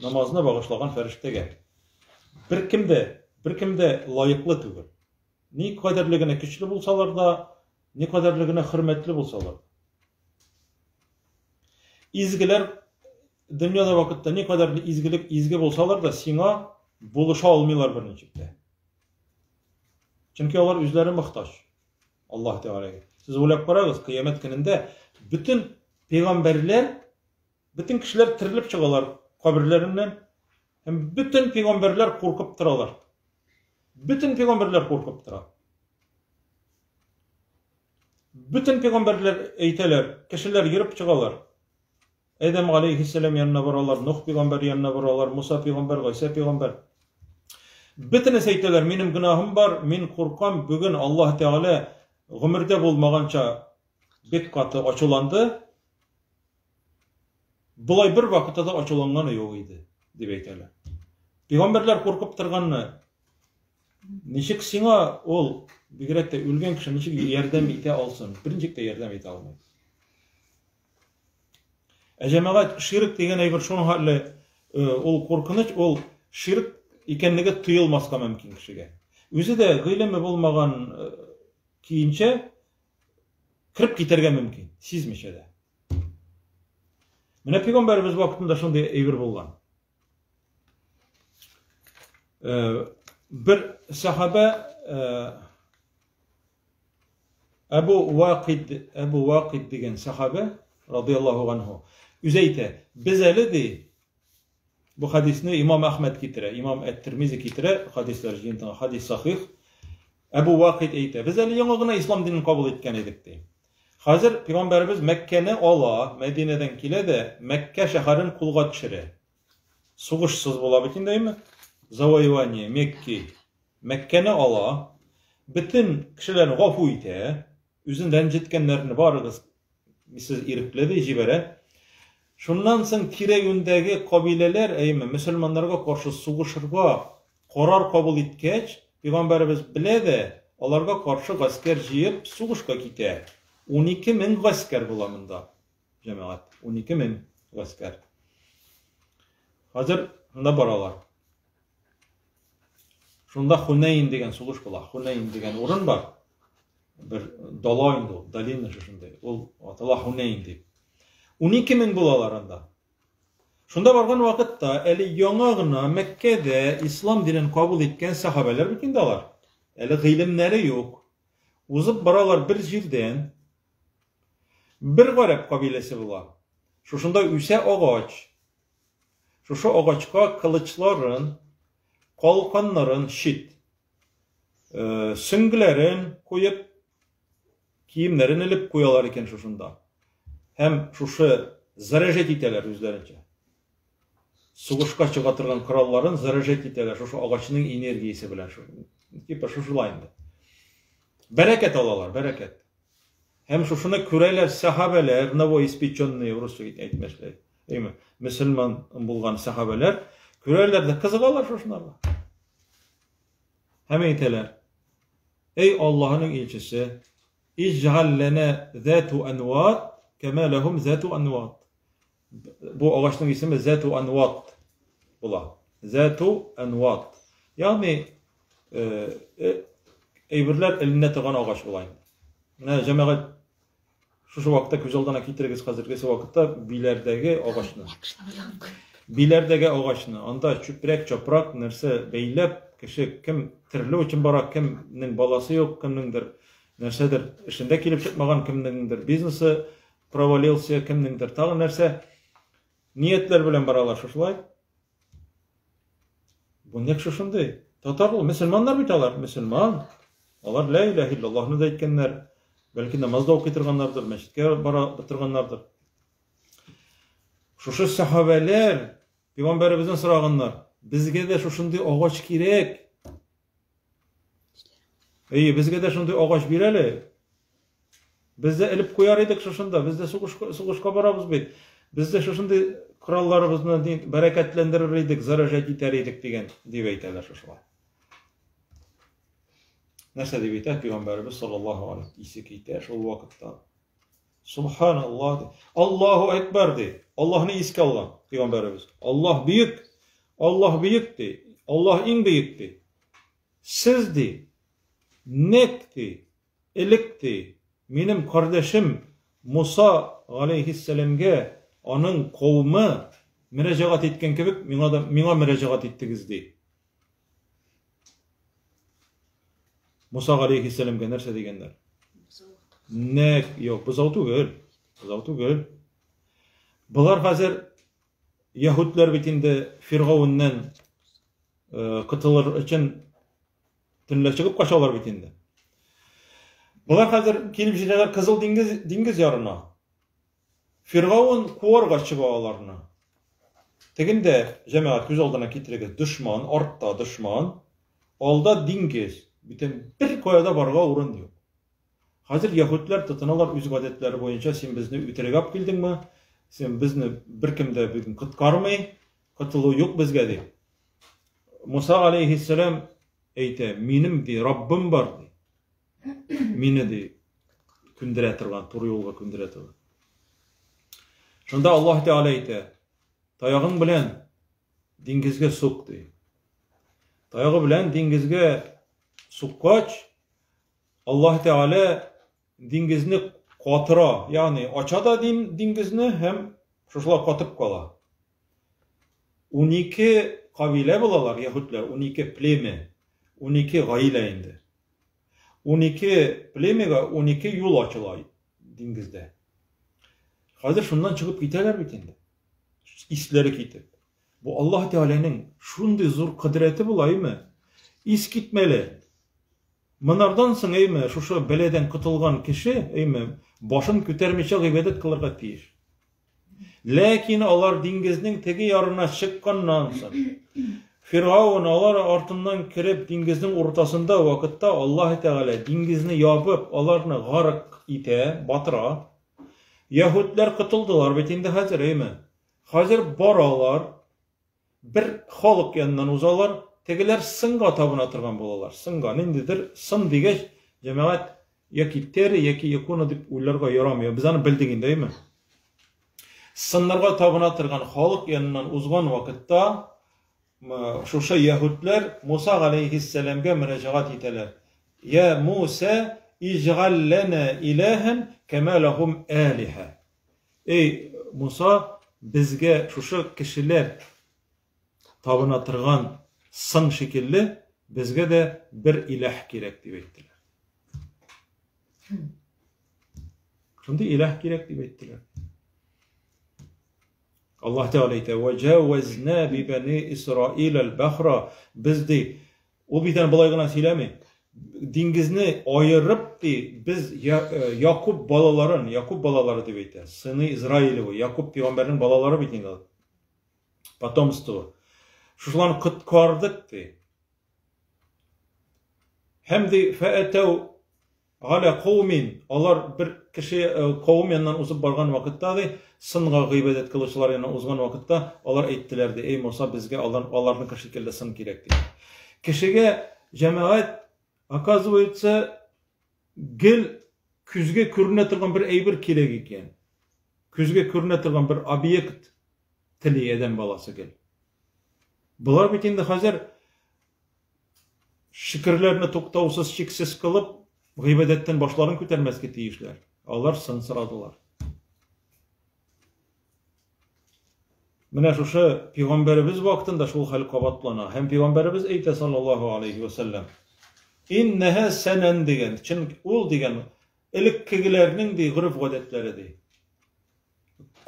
Намазны багышлаган фәрештәгә. Беркем дә, беркем дә лаеклы түгел. Ни кадәрле генә көчле булсалар да, ни кадәрле генә хөрмәтле булсалар. Изгеләр дөньяда вакытта никадәр изгелек изге булсалар да, сиңа булыша алмыйлар берничек тә. Чөнки алар үзләре мохтаҗ Аллаһ Тәгаләгә. Сез уйлап карагыз, кыямәт көнендә бөтен пәйгамбәрләр, бөтен кешеләр терелеп чыгалар каберләреннән һәм бөтен пәйгамбәрләр куркып торалар. Бөтен пәйгамбәрләр куркып тора. Бөтен пәйгамбәрләр әйтәләр, кешеләр йөреп чыгалар. Әдәм галәйһиссәлам янына баралар, Нух пәйгамбәр янына баралар, Муса пәйгамбәр, Гайсә пәйгамбәр. Бөтенесе әйтәләр, минем гөнаһым бар, мин куркам, бүген Аллаһ Тәгалә гомердә булмаганча бик каты ачуланды. Болай бер вакытта да ачуланганы юк иде, дип әйтәләр. Пәйгамбәрләр куркып торганны ничек сиңа ул, бигрәк тә үлгән кеше ничек ярдәм итә алсын? Берничек тә ярдәм итә алмый. Ә җәмәгать ширк дигән әйбер шуның хәтле э, ул куркыныч, ул ширк икәнлеге тоелмаска мөмкин кешегә. Үзе дә гыйлеме булмаган э, киенчә кереп китәргә мөмкин, сизмичә дә. Менә пәйгамбәребез вакытында шундый әйбер булган. Э, бер сахаба Әбу Вакид, Әбу Вакид дигән сахабә, радияллаһу анһу, үзе әйтә, без әле ди, бу хадисне имам Әхмәд китерә, имам Әт-Тирмизи китерә, хадисләр җыентыгы, хадис сахих. Әбу Вакид әйтә, без әле яңа гына ислам динен кабул иткән идек ди. Хәзер пәйгамбәребез Мәккәне ала, Мәдинәдән килә дә Мәккә шәһәрен кулга төшерә. Сугышсыз була бит инде, әйме? Завоевание Мекки. Мәккәне ала, бөтен кешеләрне гафу итә, үзен рәнҗеткәннәрне барыгыз, сез ирекле ди, җибәрә. Шуннан соң тирә-юньдәге кабиләләр, әйеме, мөселманнарга каршы сугышырга карар кабул иткәч, пәйгамбәребез белә дә, аларга каршы гаскәр җыеп, сугышка китә. 12 мең гаскәр була монда, җәмәгать, 12 мең гаскәр. Хәзер монда баралар. Шунда Хунейн дигән сугыш була. Хунейн дигән урын бар. Бер дала инде ул, долина шушындый. Ул атала Хунейн дип. 12 мең булалар анда. Шунда барган вакытта әле яңа гына Мәккәдә ислам динен кабул иткән сахабәләр бит инде алар. Әле гыйлемнәре юк. Узып баралар бер җирдән. Бер гарәп кабиләсе була. Шушында үсә агач. Шушы агачка кылычларын, калканнарын, щит, э, сөңгеләрен куеп, киемнәрен элеп куялар икән шушында. Һәм шушы заряжать итәләр үзләренчә. Сугышка чыга торган коралларын заряжать итәләр шушы агачның энергиясе белән. Типа шушылай инде. Бәрәкәт алалар, бәрәкәт. Һәм шушыны күрәләр сәхабәләр, новоиспеченные, русча әйтмешләй. Әйме, мөселман булган сәхабәләр күрәләр дә кызыгалар шушынарга. Һәм әйтәләр: Эй Аллаһының илчесе, иҗгал ләнә зату анват, кама ләһум зату анват. Бу агачның исеме зату анват була. Зату анват. Ягъни э, э, әйберләр эленә торган агач була инде. Менә җәмәгать шушы вакытта күз алдына китерегез хәзергесе вакытта Биләрдәге агачны. Биләрдәге агачны. Анда чүпрәк, чапрак нәрсә бәйләп, кеше кем терелү өчен бара, кемнең баласы юк, кемнеңдер нәрсәдер эшендә килеп чыкмаган, кемнеңдер бизнесы провалился, кемнеңдер тагын нәрсә. Ниятләр белән баралар шушылай. Бу нәкъ шушындый. Татар ул, мөселманнар бит алар, мөселман. Алар лә иләһ иллаллаһны да әйткәннәр. Бәлки намаз да укый торганнардыр, мәчеткә бара торганнардыр. Шушы сахабәләр пәйгамбәребездән сораганнар. Безгә дә шушындый агач кирәк. Әйе, безгә дә шундый агач бир әле. Без дә элеп куяр идек шушында, без дә сугышка, сугышка барабыз бит. Без дә шушындый коралларыбызны бәрәкәтләндерер идек, заряжать итәр идек дигән, дип әйтәләр шушылай. Нәрсә дип әйтә пәйгамбәребез саллаллаһу алейһи исе китә шул вакытта. Субханаллах ди. Аллаһу әкбәр ди. Аллаһны искә алган пәйгамбәребез. Аллаһ бөек, Аллаһ бөек ди. Аллаһ иң бөек ди. Сез ди, нәк ди, Элек, ди, минем кардәшем Муса галәйһиссәламгә аның кавымы мөрәҗәгать иткән кебек, миңа да миңа мөрәҗәгать иттегез, ди. Муса галәйһиссәламгә нәрсә дигәннәр? Нәк, юк, бозау түгел. Бозау түгел. Болар хәзер яһүдләр бит инде Фиргауннан э, котылыр өчен Төнлә чыгып качалар бит инде. Болар хәзер килеп җитәләр Кызыл диңгез, диңгез ярына. Фиргаун куарга чыга аларны. Тегендә, җәмәгать, күз алдына китерегез, дошман, артта дошман, алда диңгез. Бүтән бер кая да барырга урын юк. Хәзер яһүдләр тотыналар үз гадәтләре буенча, син безне үтерергә алып килдеңме? Син безне беркем дә бүген коткармый, котылу юк безгә дип. Муса алейһиссәлам әйтә, минем ди, Раббым бар ди. Мине ди күндерә торган, туры юлга күндерә торган. Шунда Аллаһ Тәгалә әйтә, таягың белән диңгезгә сук ди. Таягы белән диңгезгә суккач, Аллаһ Тәгалә диңгезне катыра, ягъни ача да диңгезне һәм шушылай катып кала. 12 кабилә булалар, яһүдләр, 12 племя, 12 гаилә инде. 12 племяга 12 юл ачыла диңгездә. Хәзер шуннан чыгып китәләр бит инде. Исләре китеп. Бу Аллаһ Тәгаләнең шундый зур кодрәте була, әйме? Ис китмәле. Монардан соң, әйме, шушы бәладән котылган кеше, әйме, башын күтәрмичә гыйбадәт кылырга тиеш. Ләкин алар диңгезнең теге ярына чыкканнан соң, Фиргаун алар артыннан кереп диңгезнең уртасында вакытта Аллаһ Тәгалә диңгезне ябып, аларны гарык итә, батыра. Яһүдләр котылдылар бит инде хәзер, әйме? Хәзер баралар, Бер халык яныннан узалар, тегеләр сынга табына торган булалар. Сынга, ниндидер сын дигәч, җәмәгать яки тәре, яки икона дип уйларга ярамый. Без аны белдек инде, әйме? Сыннарга табына торган халык яныннан узган вакытта шушы яһүдләр Муса галәйһиссәламгә мөрәҗәгать итәләр. Я Муса, иҗгаль ләнә иләһән кәмә ләһум алиһә. Эй, Муса, безгә шушы кешеләр табына торган сын шикелле, безгә дә бер иләһ кирәк, дип әйттеләр. Шундый иләһ кирәк, дип әйттеләр. Аллаһ Тәгалә әйтә: "Ва җавазна би бани Исраил аль-бахра". Без ди, ул бит аны болай гына сөйләми. Диңгезне аерып ди, без э, Якуб балаларын, Якуб балалары дип әйтә. Сыны Израилевы, Якуб пәйгамбәрнең балалары бит инде. Потомство. Шушыларны коткардык ди. Һәм ди, фәәтәү Галя каумин, алар бер кеше кавым яныннан узып барган вакытта, ди, сынга гыйбадәт кылучылар яныннан узган вакытта, алар әйттеләр, ди, эй Муса, безгә алар, аларныкы шикелле сын кирәк, ди. Кешегә җәмәгать, оказывается, гел күзгә күренә торган бер әйбер кирәк икән. Күзгә күренә торган бер объект тели адәм баласы гел. Болар бит инде хәзер Шөкерләрне туктаусыз, чиксез кылып, гыйбадәттән башларын күтәрмәскә тиешләр. Алар сын сорадылар. Менә шушы пәйгамбәребез вакытында шул хәл кабатлана. Һәм пәйгамбәребез әйтә саллаллаһу алейхи ва сәлләм. Иннәһә сәнән дигән, чөнки ул дигән элеккегеләрнең ди гореф-гадәтләре ди.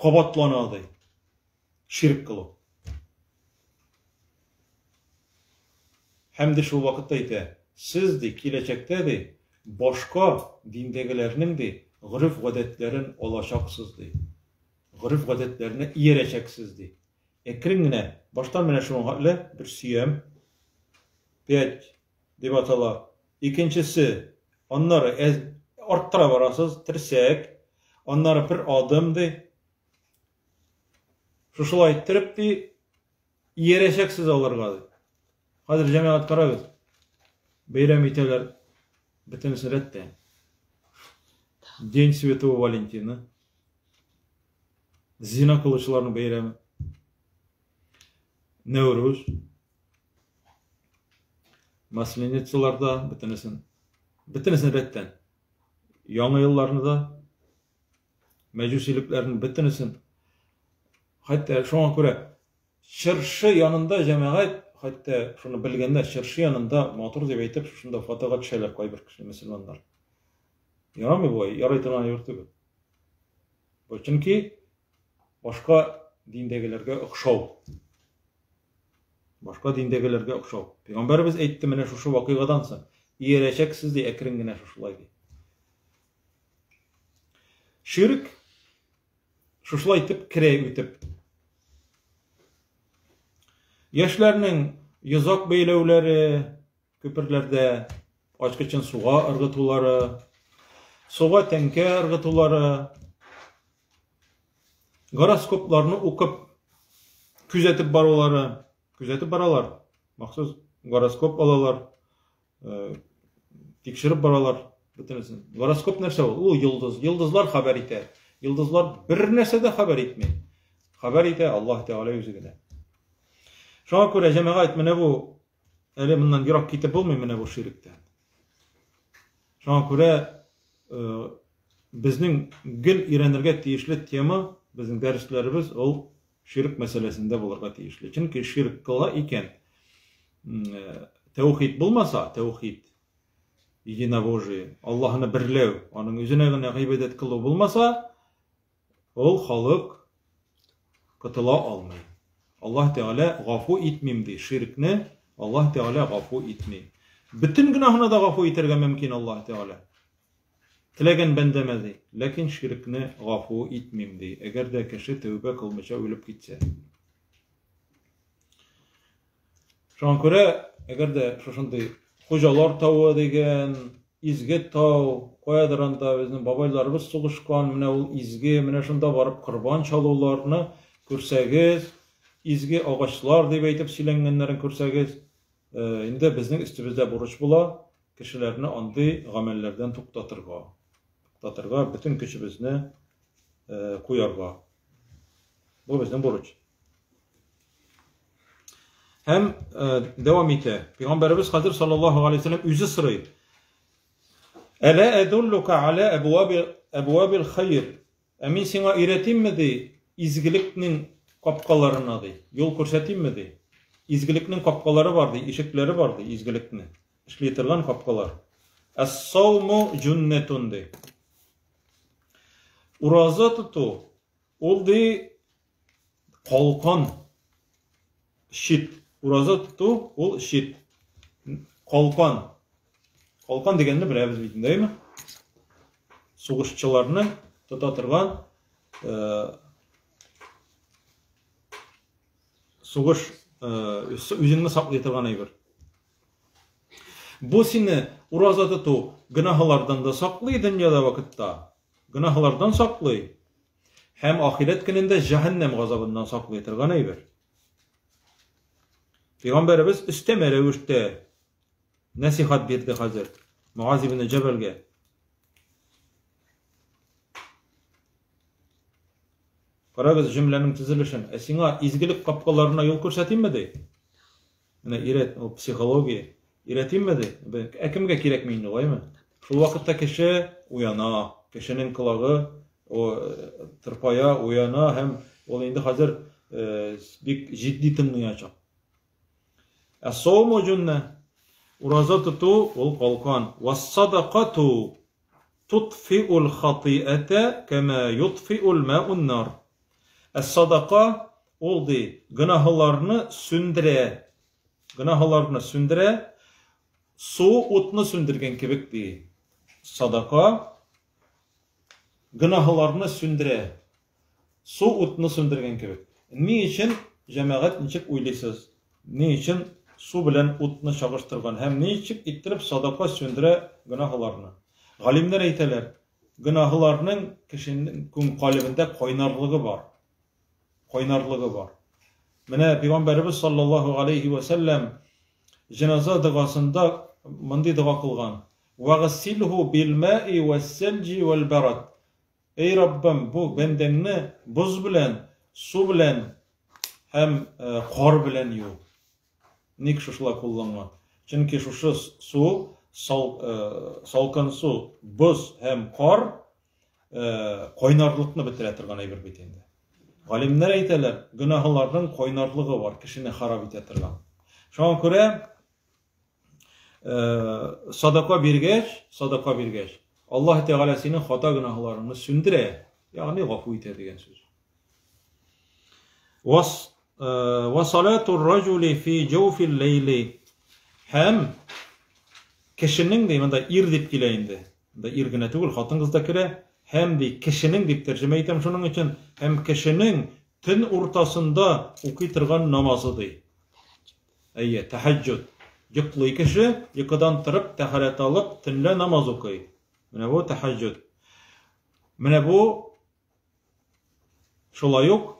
Кабатлана ди. Ширк кылу. Һәм дә шул вакытта әйтә, сез, ди, киләчәктә, ди, башка диндәгеләрнең, ди, гореф-гадәтләрен алачаксыз, ди. Гореф-гадәтләренә иярәчәксез, ди. Әкрен генә, баштан менә шуңа хәтле бер сөям, пять дип атала. Икенчесе, аннары әз арттыра барасыз, терсәк, аннары бер адым, ди. Шушылай иттереп, ди, иярәчәксез аларга, ди. Хәзер җәмәгать карагыз. Бәйрәм итәләр бөтенесе рәттән. День Святого Валентина. Зина кылучыларның бәйрәме. Нәүрүз. Масленицаларда бөтенесен. Бөтенесен рәттән. Яңа елларны да мәҗүсилекләрнең бөтенесен. Хәтта шуңа күрә чыршы янында җәмәгать, хәтта шуны белгәннәр, чыршы янында матур дип әйтеп, шушында фотога төшәләр кайбер кеше мөселманнар. Ярамый бу, ярый торган әйбер түгел. Бу чөнки башка диндәгеләргә охшау. Башка диндәгеләргә охшау. Пәйгамбәребез әйтте менә шушы вакыйгадан соң, иярәчәксез ди, әкрен генә шушылай ди. Ширк шушылай итеп керә үтеп. Яшьләрнең йозак бәйләүләре, күперләрдә ачкычын суга ыргытулары, суга тәңкә ыргытулары, гороскопларны укып күзәтеп барулары, күзәтеп баралар, махсус гороскоп алалар, э, тикшереп баралар бөтенесен. Гороскоп нәрсә ул? Ул йолдыз. Йолдызлар хәбәр итә. Йолдызлар бер нәрсә дә хәбәр итми. Хәбәр итә Аллаһ Тәгалә үзе генә. Шуңа күрә җәмәгать менә бу әле моннан ерак китеп булмый менә бу ширектән. Шуңа күрә э, безнең гел өйрәнергә тиешле тема, безнең дәресләребез ул ширк мәсьәләсендә булырга тиешле. Чөнки ширк кыла икән, э, тәүхид булмаса, тәүхид, единобожие, Аллаһны берләү, аның үзенә генә гыйбадәт кылу булмаса, ул халык котыла алмый. Аллаһ Тәгалә гафу итмим ди, ширкне Аллаһ Тәгалә гафу итми. Бөтен гөнаһны да гафу итәргә мөмкин Аллаһ Тәгалә. Теләгән бәндәмә ди, ләкин ширкне гафу итмим ди, әгәр дә кеше тәүбә кылмыйча үлеп китсә. Шуңа күрә, әгәр дә шушындый хуҗалар тавы дигән изге тау, каядыр анда безнең бабайларыбыз сугышкан, менә ул изге, менә шунда барып корбан чалуларны күрсәгез, изге агачлар дип әйтеп сөйләнгәннәрен күрсәгез, э, инде безнең өстебездә бурыч була, кешеләрне андый гамәлләрдән туктатырга. Туктатырга, бөтен көчебезне э, куярга. Бу безнең бурыч. Һәм э, дәвам итә. Пәйгамбәребез хәзер саллаллаһу алейһи вәсәлләм үзе сорый. Әлә әдуллука аля әбваби әбвабил хайр. Ә мин сиңа өйрәтимме ди, изгелекнең капкаларына ди. Юл күрсәтимме ди. Изгелекнең капкалары бар ди, ишекләре бар ди, изгелекне эшли торган капкалар. Әс-сауму җуннәтун ди. Ураза тоту ул ди калкан щит. Ураза тоту ул щит. Калкан. Калкан дигәнне беләбез бит инде, әйеме? Сугышчыларны тота торган э, сугыш э, үзеңне саклый торган әйбер. Бу сине ураза тоту гөнаһлардан да саклый дөньяда вакытта. Гөнаһлардан саклый. Һәм ахирәт көнендә җәһәннәм газабыннан саклый торган әйбер. Пәйгамбәребез өстәмә рәвештә нәсихәт бирде хәзер Муаз ибн Җәбәлгә. Карагыз җөмләнең төзелешен. Ә сиңа изгелек капкаларына юл күрсәтимме ди? Менә өйрәт, ул психология. Өйрәтимме ди? Ә кемгә кирәкми инде алаймы? Шул вакытта кеше уяна, кешенең колагы тырпая, уяна һәм ул инде хәзер бик җитди тыңлаячак. Ә сауму җунна ураза тоту ул калкан. Вассадакату тутфиул хатиәтә кәмә ютфиул мәун нар. Ә садака ул ди гөнаһларны сүндерә. Гөнаһларны сүндерә. Су утны сүндергән кебек ди. Садака гөнаһларны сүндерә. Су утны сүндергән кебек. Ни өчен, җәмәгать, ничек уйлыйсыз, ни өчен су белән утны чагыштырган һәм ничек иттереп садака сүндерә гөнаһларны? Галимнәр әйтәләр, гөнаһларның кешенең күң калебендә кайнарлыгы бар. Кайнарлыгы бар. Менә Пәйгамбәребез саллаллаһу алейһи вә сәлләм җеназа догасында мондый дога кылган: Вагсилһу билмаи вәс-сәлҗи вәл-барад. Эй Раббым, бу бәндәңне боз белән, су белән һәм кар белән ю. Ник шушылай кулланган? Чөнки шушы су, сал, салкын су, боз һәм кар кайнарлыкны бетерә торган әйбер бит инде. Галимнәр әйтәләр, гөнаһларның кайнарлыгы бар, кешене харап итә торган. Шуңа күрә садака биргәч, садака биргәч, Аллаһ Тәгалә синең хата гөнаһларыңны сүндерә, ягъни гафу итә дигән сүз. Вас ва салату раҗули фи җауфил ләйли. Һәм кешенең ди, монда ир дип килә инде. Монда ир генә түгел, хатын-кыз да керә. Һәм ди, кешенең дип тәрҗемә итәм шуның өчен, һәм кешенең төн уртасында укый торган намазы ди. Әйе, тәһәҗҗүд. Йоклый кеше, йокыдан торып, тәһарәт алып, төнлә намаз укый. Менә бу тәһәҗҗүд. Менә бу шулай ук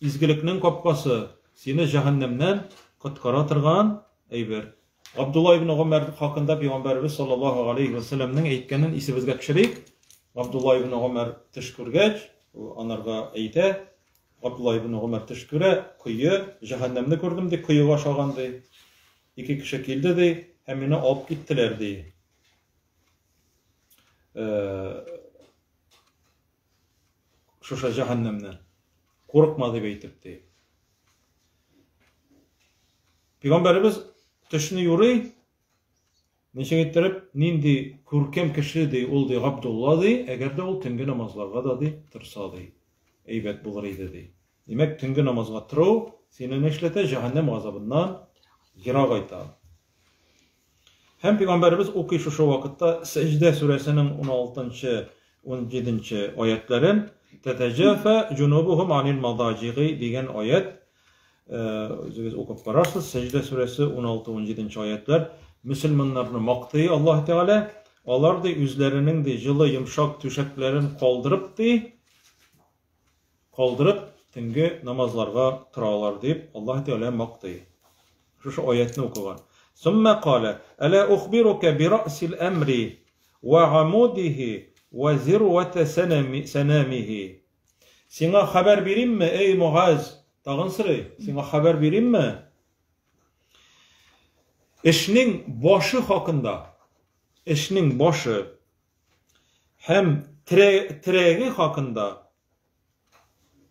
изгелекнең капкасы, сине җәһәннәмнән коткара торган әйбер. Габдулла ибн Гомәр хакында пәйгамбәребез саллаллаһу алейһи ва сәлләмнең әйткәнен исебезгә төшерик. Габдулла ибн Гомәр төш күргәч, ул анарга әйтә, Габдулла ибн Гомәр төш күрә, кое, җәһәннәмне күрдем ди, коега ашаган ди. Ике кеше килде ди, һәм мине алып киттеләр ди. Шушы җәһәннәмнән. Курыкма дип әйтеп ди. Пәйгамбәребез төшне юрый, ничек иттереп, нинди күркәм кеше ди, ул ди Габдулла ди, әгәр дә ул төнге намазларга да ди торса ди, әйбәт булыр иде ди. Димәк, төнге намазга тору сине нишләтә? Җәһәннәм газабыннан ерагайта. Һәм пәйгамбәребез укый шушы вакытта Сәҗдә сүрәсенең 16-нчы, 17-нче аятләрен, Тәтәҗәфә җунубухум анил мадаҗигы дигән аят, үзегез укып карарсыз, Сәҗдә сүрәсе 16-17 аятлар, мөселманнарны мактый Аллаһ Тәгалә, алар ди үзләренең ди җылы йомшак түшәкләрен калдырып ди, калдырып төнге намазларга торалар дип Аллаһ Тәгалә мактый. Шушы аятны укыган. Сумма калә, Әлә ухбирука би ра'сил әмри ва амудихи ва зирвата санамихи. Сиңа хәбәр биримме, эй Муаз? Тагын сорый, сиңа хәбәр биримме? Эшнең башы хакында, эшнең башы һәм терәге хакында,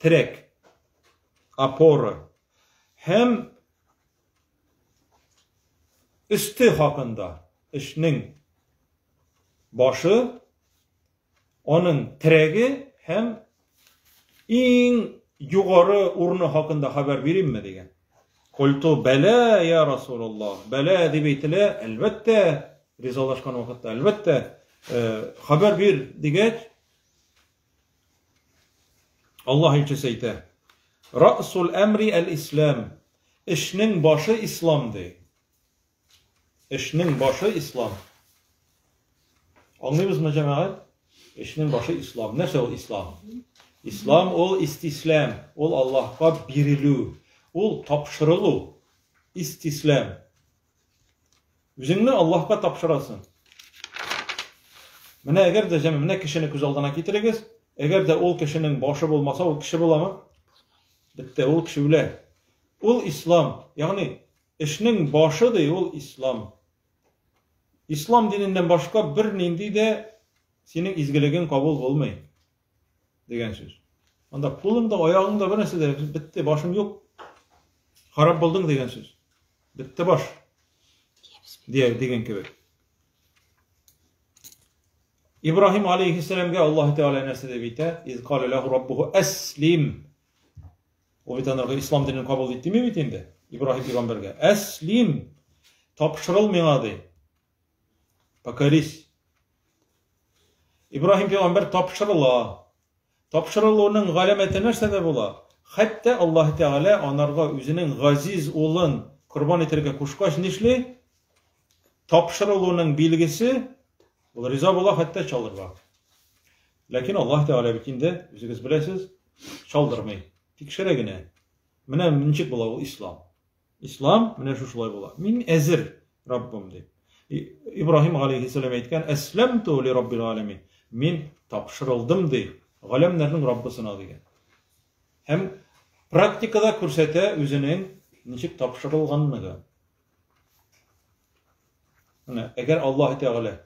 терәк, опора, һәм өсте хакында, эшнең башы, аның терәге һәм иң югары урыны хакында хәбәр биримме дигән. Культу бәлә, я Расулуллах. Бәлә дип әйтелә, әлбәттә, ризалашкан вакытта, әлбәттә, хәбәр бир дигәч, Аллаһ илчесе әйтә: Расул әмри әл-ислам. Эшнең башы ислам ди. Эшнең башы ислам. Аңлыйбызмы, җәмәгать? Эшнең башы ислам. Нәрсә ул ислам? Ислам ул истислам, ул Аллаһка бирелү, ул тапшырылу. Истислам. Үзеңне Аллаһка тапшырасың. Менә әгәр дә җәмә, менә кешене күз алдына китерегез, әгәр дә ул кешенең башы булмаса, ул кеше буламы? Бетте, ул кеше үлә. Ул ислам, ягъни Эшнең башы, ди, ул ислам. Ислам диненнән башка бернинди дә синең изгелегең кабул булмый, дигән сүз. Анда кулың да, аягың да, бернәрсә дә бетте, башың юк. Харап булдың дигән сүз. Бетте баш. Дия, дигән кебек. Ибраһим алейхиссәламгә Аллаһ Тәгалә нәрсә дип әйтә? Из калә ләһу раббуху әслим. Ул бит анарга ислам динен кабул ит дими бит инде Ибраһим пәйгамбәргә. Әслим, тапшырыл миңа ди. Покорись. Ибраһим пәйгамбәр тапшырыла. Тапшырылуның галәмәте нәрсәдә була? Хәтта Аллаһ Тәгалә анарга үзенең газиз улын корбан итәргә кушкач нишли? Тапшырылуның билгесе ул риза була хәтта чалырга. Ләкин Аллаһ Тәгалә бит инде, үзегез беләсез, чалдырмый. Тикшерә генә. Менә ничек була ул ислам. Ислам менә шушылай була. Мин әзер, Раббым дип. Ибраһим галәйһиссәлам әйткән, Әсләмту ли Раббил галәмин. Мин тапшырылдым ди, галәмнәрнең Раббысына дигән. Һәм практикада күрсәтә үзенең ничек тапшырылганлыгын. Менә, әгәр Аллаһ Тәгалә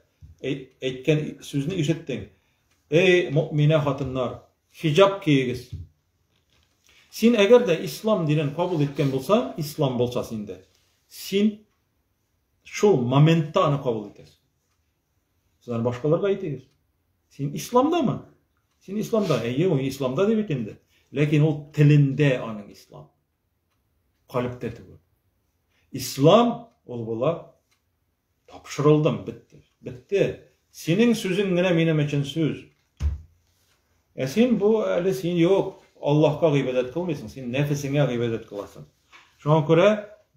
әйткән сүзне ишеттең. Эй, мөэминә хатыннар, хиҗап киегез. Син әгәр дә ислам динен кабул иткән булсаң, ислам булса синдә, син шул моментта аны кабул итәсең. Сез аны башкаларга әйтегез. Син исламдамы? Син исламда. Әйе, ул исламда дип бит инде. Ләкин ул телендә аның ислам. Калебтә түгел. Ислам ул була тапшырылдым, бетте. Бетте. Синең сүзең генә минем өчен сүз. Ә син бу әле син юк, Аллаһка гыйбадәт кылмыйсың, син нәфесеңә гыйбадәт кыласың. Шуңа күрә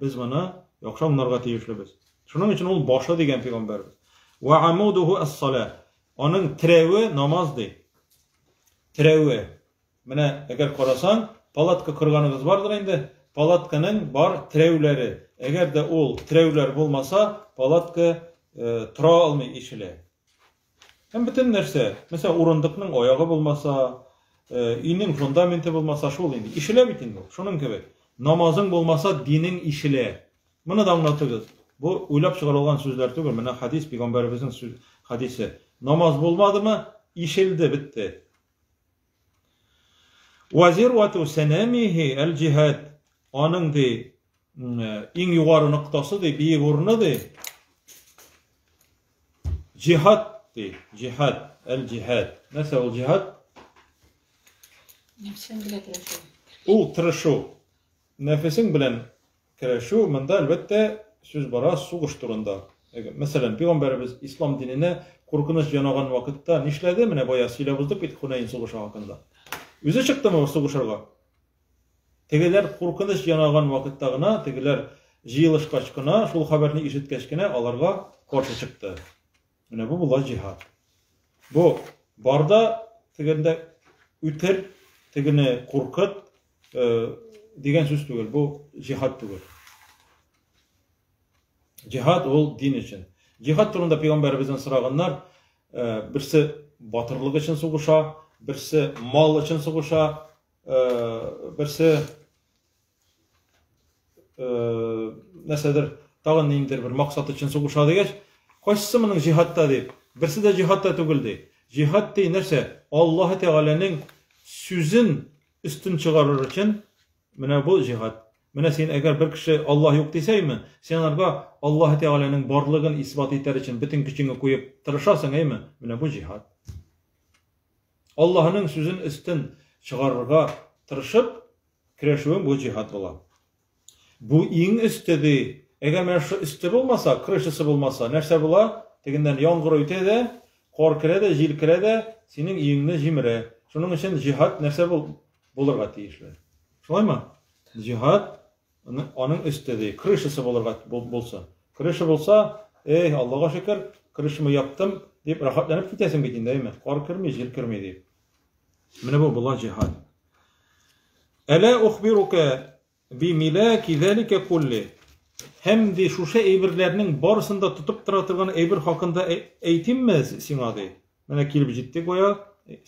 без моны яхшы аңларга тиешлебез. Шуның өчен ул башы дигән пәйгамбәрбез. Ва амудуху ас-сала. Аның терәве намаз ди. Терәве. Менә әгәр карасаң, палатка корганыгыз бардыр инде. Палатканың бар терәүләре. Әгәр дә ул терәүләр булмаса, палатка э, тора алмый ишелә. Һәм бөтен нәрсә, мәсәлән, урындыкның аягы булмаса, э, өйнең фундаменты булмаса, шул инде. Ишелә бит инде ул. Шуның кебек. Намазың булмаса, динең ишелә. Моны да аңлатыгыз. Бу уйлап чыгарылган сүзләр түгел, менә хадис, пәйгамбәребезнең сүз, хадисе. Намаз булмадымы, ишелде, бетте. Вазирвату сәнәмихи әл-җиһад. Аның ди иң югары ноктасы ди, биек урыны ди. Җиһад ди, җиһад, әл-җиһад. Нәрсә ул җиһад? Нәфсең белән көрәшү. Ул тырышу. Нәфесең белән Көрәшү, монда, әлбәттә, сүз бара сугыш турында. Мәсәлән, пәйгамбәребез ислам диненә куркыныч янаган вакытта нишләде? Менә бая сөйләп уздык бит Хунәйн сугышы хакында. Үзе чыктымы сугышырга? Тегеләр куркыныч янаган вакытта гына, тегеләр җыелышкач кына, шул хәбәрне ишеткәч кенә аларга каршы чыкты. Менә бу була җиһад. Бу бар да тегендә үтер, тегене куркыт э, дигән сүз түгел. Бу җиһад түгел. Җиһад ул дин өчен. Җиһад турында пәйгамбәребездән сораганнар, э, берсе батырлык өчен сугыша, берсе мал өчен сугыша, э, берсе Э, нәрсәдер тагын ниндидер бер максат өчен сугыша дигәч, кайсысы моның җиһадта дип, берсе дә җиһадта түгел ди. Җиһад ди нәрсә? Аллаһы Тәгаләнең сүзен өстен чыгарыр өчен менә бу җиһад. Менә син әгәр бер кеше Аллаһ юк дисәйме, син аларга Аллаһы Тәгаләнең барлыгын исбат итәр өчен бөтен көчеңне куеп тырышасың, әйме? Менә бу җиһад. Аллаһының сүзен өстен чыгарырга тырышып, Көрәшүең бу җиһад була. Бу иң өсте ди. Әгәр менә шушы өсте булмаса, крышасы булмаса, нәрсә була? Тегеннән яңгыр үтә дә, кар керә дә, җил керә дә, синең өеңне җимерә. Шуның өчен җиһад нәрсә бул булырга тиешле? Шулаймы? Җиһад аның өсте ди, крышасы булырга булсын. Крыша булса, эй, Аллага шөкер, крышамы яптым, дип рәхәтләнеп китәсең бит инде, әйме? Кар керми, җил керми дип. Менә бу була җиһад. Әлә ухбирука би милаки залика кулли. Һәм ди шушы әйберләрнең барысын да тотып тора торган әйбер хакында әйтимме сиңа ди. Менә килеп җиттек бая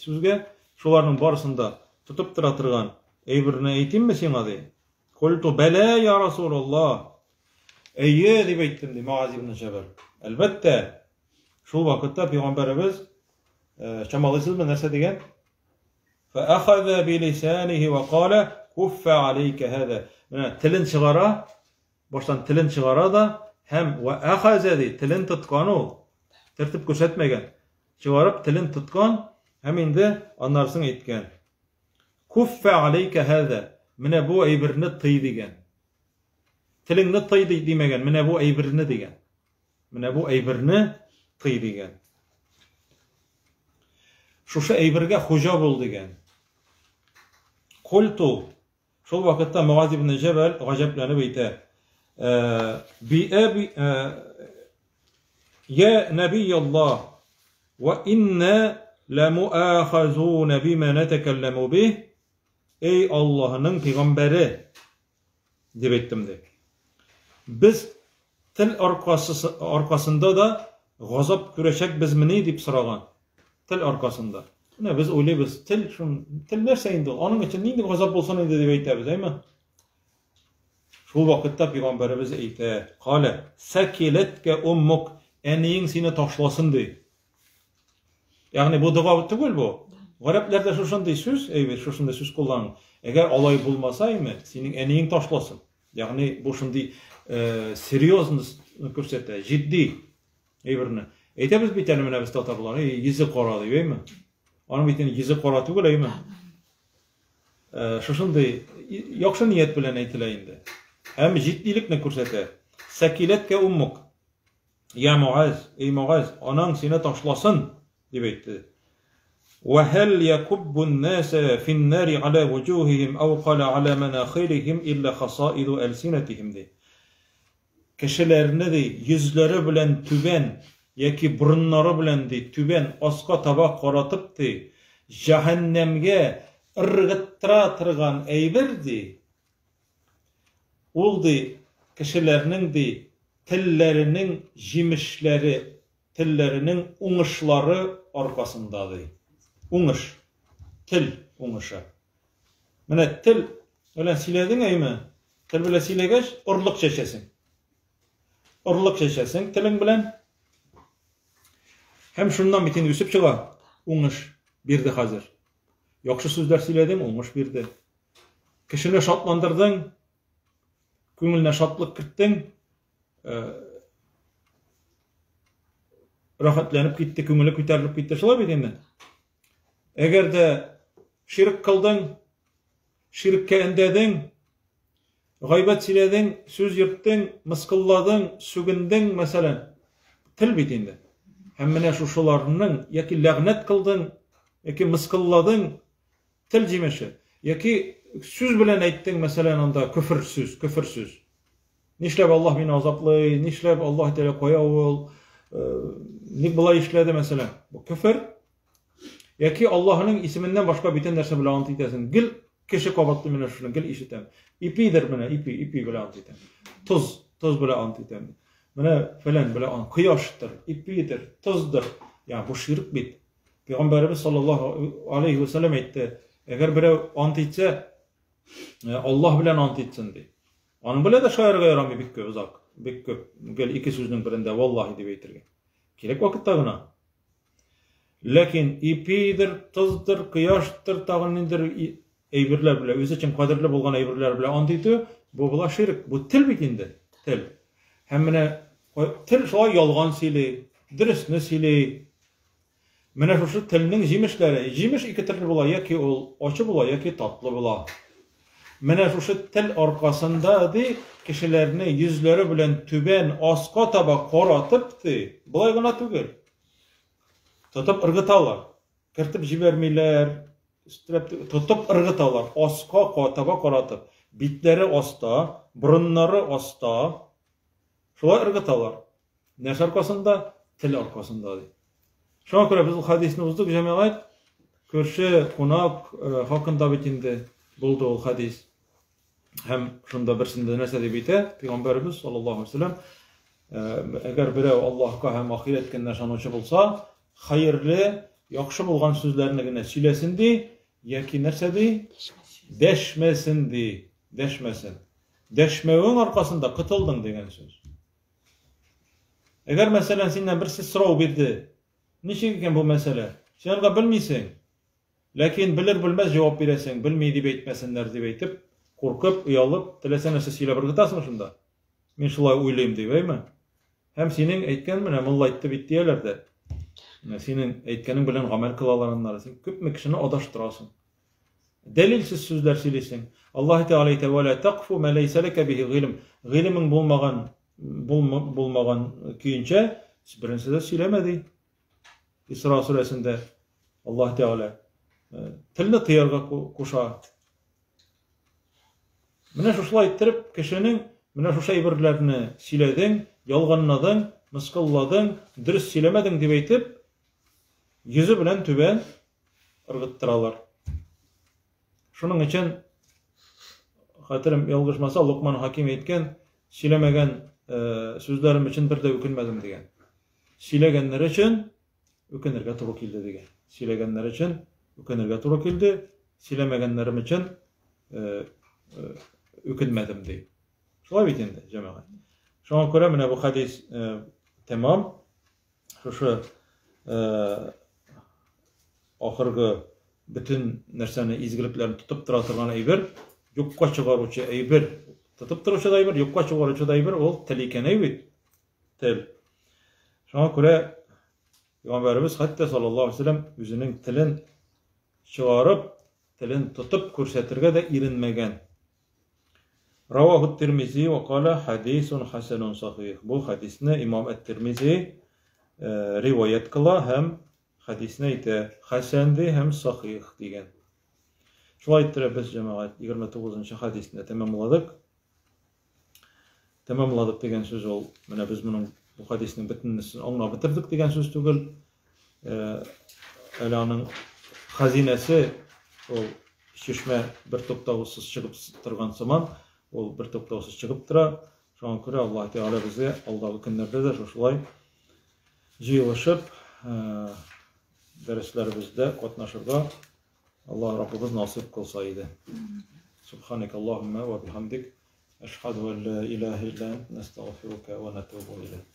сүзгә. Шуларның барысын да тотып тора торган әйберне әйтимме сиңа ди. Культу бәлә я Расулаллаһ. Әйе, дип әйттем ди Муаз ибн Җәбәл. Әлбәттә, шул вакытта пәйгамбәребез Э, чамалыйсызмы нәрсә дигән? Фәәхәзә билисәнихи вә калә куффә алейкә һәзә. Менә телен чыгара, баштан телен чыгара да һәм вә әхәзә ди, телен тоткан ул. Тертеп күрсәтмәгән. Чыгарып телен тоткан һәм инде аннарысын әйткән. Куффә алейкә һәзә. Менә бу әйберне тый дигән. Телеңне тый димәгән, менә бу әйберне дигән. Менә бу әйберне тый дигән. Шушы әйбергә хуҗа бул дигән. Культу. Шул вакытта Муаз ибн Җәбәл гаҗәпләнеп әйтә. Э, би әби э, Я нәби Аллаһ, ва инна ламуахазуна бима натакалламу бих. Эй Аллаһның пәйгамбәре, дип әйттем ди. Без тел аркасы, аркасында да газап күрәчәкбезмени дип сораган. Тел аркасында. Менә без уйлыйбыз, тел шун, тел нәрсә инде ул? Аның өчен нинди газап булсын инде дип әйтәбез, әйме? Шул вакытта пәйгамбәребез әйтә, Калә, сәкиләткә уммук, әниең сине ташласын ди. Ягъни бу дога түгел бу. Гарәпләрдә шушындый сүз, әйбер, шушындый сүз куллану. Әгәр алай булмаса, әйме, синең әниең ташласын. Ягъни бу шундый э, серьезность күрсәтә, җитди әйберне. Әйтәбез бит әле менә без татарлар, эй, йөзе кара дип, әйме? Аның бит инде йөзе кара түгел, әйме? Э, шушындый яхшы ният белән әйтелә инде. Һәм җитдилекне күрсәтә. Сәкиләткә уммук. Я Муаз, эй Муаз, анаң сине ташласын, дип әйтте. Вәһәл якуббун наса финнари аля вуҗухихим ау каля аля манахирихим илля хасаиду әлсинәтихим ди. Кешеләрне ди йөзләре белән түбән яки борыннары белән ди түбән аска таба каратып ди җәһәннәмгә ыргыттыра торган әйбер ди ул ди кешеләрнең ди телләренең җимешләре Телләренең уңышлары аркасында, ди. Уңыш. Тел уңышы. Менә тел белән сөйләдең, әйме? Тел белән сөйләгәч, орлык чәчәсең. Орлык чәчәсең телең белән. Һәм шуннан бит инде үсеп чыга уңыш бирде хәзер. Яхшы сүзләр сөйләдең, уңыш бирде. Кешене шатландырдың, күңеленә шатлык керттең, рәхәтләнеп китте, күңеле күтәрелеп китте. Шулай бит инде. Әгәр дә ширк кылдың, ширккә өндәдең, гайбәт сөйләдең, сүз йөрттең, мыскылладың, сүгендең, мәсәлән, тел бит инде. Һәм менә шушыларның яки ләгънәт кылдың, яки мыскылладың, тел җимеше, яки сүз белән әйттең, мәсәлән, анда көфер сүз, көфер сүз. Нишләп Аллаһ мине азаплый, нишләп Аллаһ Тәгалә кая ул, ник болай эшләде, мәсәлән. Бу көфер. Яки Аллаһның исеменнән башка бүтән нәрсә белән ант итәсең. Гел кеше кабатлый менә шуны, гел ишетәм. Ипидер менә, ипи, ипи белән ант итәм. Тоз, тоз белән ант итәм. Менә фәлән белән ант, кояштыр, ипидер, тоздыр. Я, бу ширк бит. Пәйгамбәребез саллаллаһу алейхи ва сәлләм әйтте, әгәр берәү ант итсә, Аллаһ белән ант итсен ди. Аның белән дә шаярырга ярамый бик күп озак, бик күп, гел ике сүзнең берендә валлаһи дип әйтергә. Кирәк вакытта гына. Ләкин ипидер, тоздыр, кояштыр, тагын ниндидер әйберләр белән, үзе өчен кадерле булган әйберләр белән ант итү, бу була ширк. Бу тел бит инде, тел. Һәм менә тел шулай ялган сөйли, дөресне сөйли. Менә шушы телнең җимешләре. Җимеш ике төрле була, яки ул ачы була, яки татлы була. Менә шушы тел аркасында, ди, кешеләрне йөзләре белән түбән аска таба каратып, ди, болай гына түгел. Тотып ыргыталар. Кертеп җибәрмиләр, өстерәп тотып ыргыталар, аска таба каратып. Битләре аста, борыннары аста. Шулай ыргыталар. Нәрсә аркасында? Тел аркасында, ди. Шуңа күрә без ул хәдисне уздык, җәмәгать. Күрше, кунак э, хакында бит инде булды ул хәдис. Һәм шунда берсендә нәрсә дип әйтә? Пәйгамбәребез саллаллаһу алейһи вәсәлләм, э, әгәр берәү Аллаһка һәм ахирәт көненә ышанучы булса, хәерле, яхшы булган сүзләрне генә сөйләсен ди, яки нәрсә ди? Дәшмәсен ди, дәшмәсен. Дәшмәвең аркасында котылдың дигән сүз. Әгәр, мәсәлән, синнән берсе сорау бирде, ничек икән бу мәсьәлә? Син анда белмисең. Ләкин белер-белмәс җавап бирәсең, белми дип әйтмәсеннәр дип әйтеп, куркып, оялып, теләсә нәрсә сөйләп ыргытасың шунда. Мин шулай уйлыйм дип, әйме? Һәм синең әйткән менә мулла әйтте бит дияләр дә. Менә синең әйткәнең белән гамәл кылалар аннары. Син күпме кешене адаштырасың. Дәлилсез сүзләр сөйлисең. Аллаһ Тәгалә әйтә, "Ва ла тақфу ма ләйсә ләкә бихи гыйлм". Гыйлемең булмаган булмаган көенчә беренче дә сөйләмә ди. Исра сүрәсендә Аллаһ Тәгалә э, телне тыярга куша. Менә шушылай иттереп кешенең менә шушы әйберләрне сөйләдең, ялганладың, мыскылладың, дөрес сөйләмәдең дип әйтеп, йөзе белән түбән ыргыттыралар. Шуның өчен хәтерем ялгышмаса, Лукман Хаким әйткән, сөйләмәгән э, сүзләрем өчен бер дә үкенмәдем дигән. Сөйләгәннәр өчен үкенергә туры килде дигән. Сөйләгәннәр өчен үкенергә туры килде, сөйләмәгәннәрем өчен э, э, үкенмәдем ди. Шулай бит инде, җәмәгать. Шуңа күрә менә бу хәдис тәмам. Шушы ахыргы бөтен нәрсәне изгелекләрне тотып тора торган әйбер, юкка чыгаручы әйбер, тотып торучы да әйбер, юкка чыгаручы да әйбер ул тел икән әй бит. Тел. Шуңа күрә Пәйгамбәребез хәтта саллаллаһу алейһи вәсәлләм үзенең телен чыгарып, телен тотып күрсәтергә дә иренмәгән. Раваху Тирмизи ва кала хадисун хасанун сахих. Бу хадисне имам Ат-Тирмизи риваять кыла һәм хәдисне әйтә, хәсән ди һәм сахих дигән. Шулай иттереп без, җәмәгать, 29 нчы хәдисне тәмамладык. Тәмамладык дигән сүз ул, менә без моның бу хәдиснең бөтенесен аңлап бетердек дигән сүз түгел. Әле аның хәзинәсе ул чишмә бер туктаусыз чыгып торган сыман, ул бер туктаусыз чыгып тора. Шуңа күрә Аллаһ Тәгалә безгә алдагы көннәрдә дә шушылай җыелышып, дәресләребездә катнашырга Аллаһ Раббыбыз насыйп кылса иде. Субханак Аллаһумма ва бихамдик, әшһаду ан ла илаһа илля ант, настагъфирука ва натубу илейк.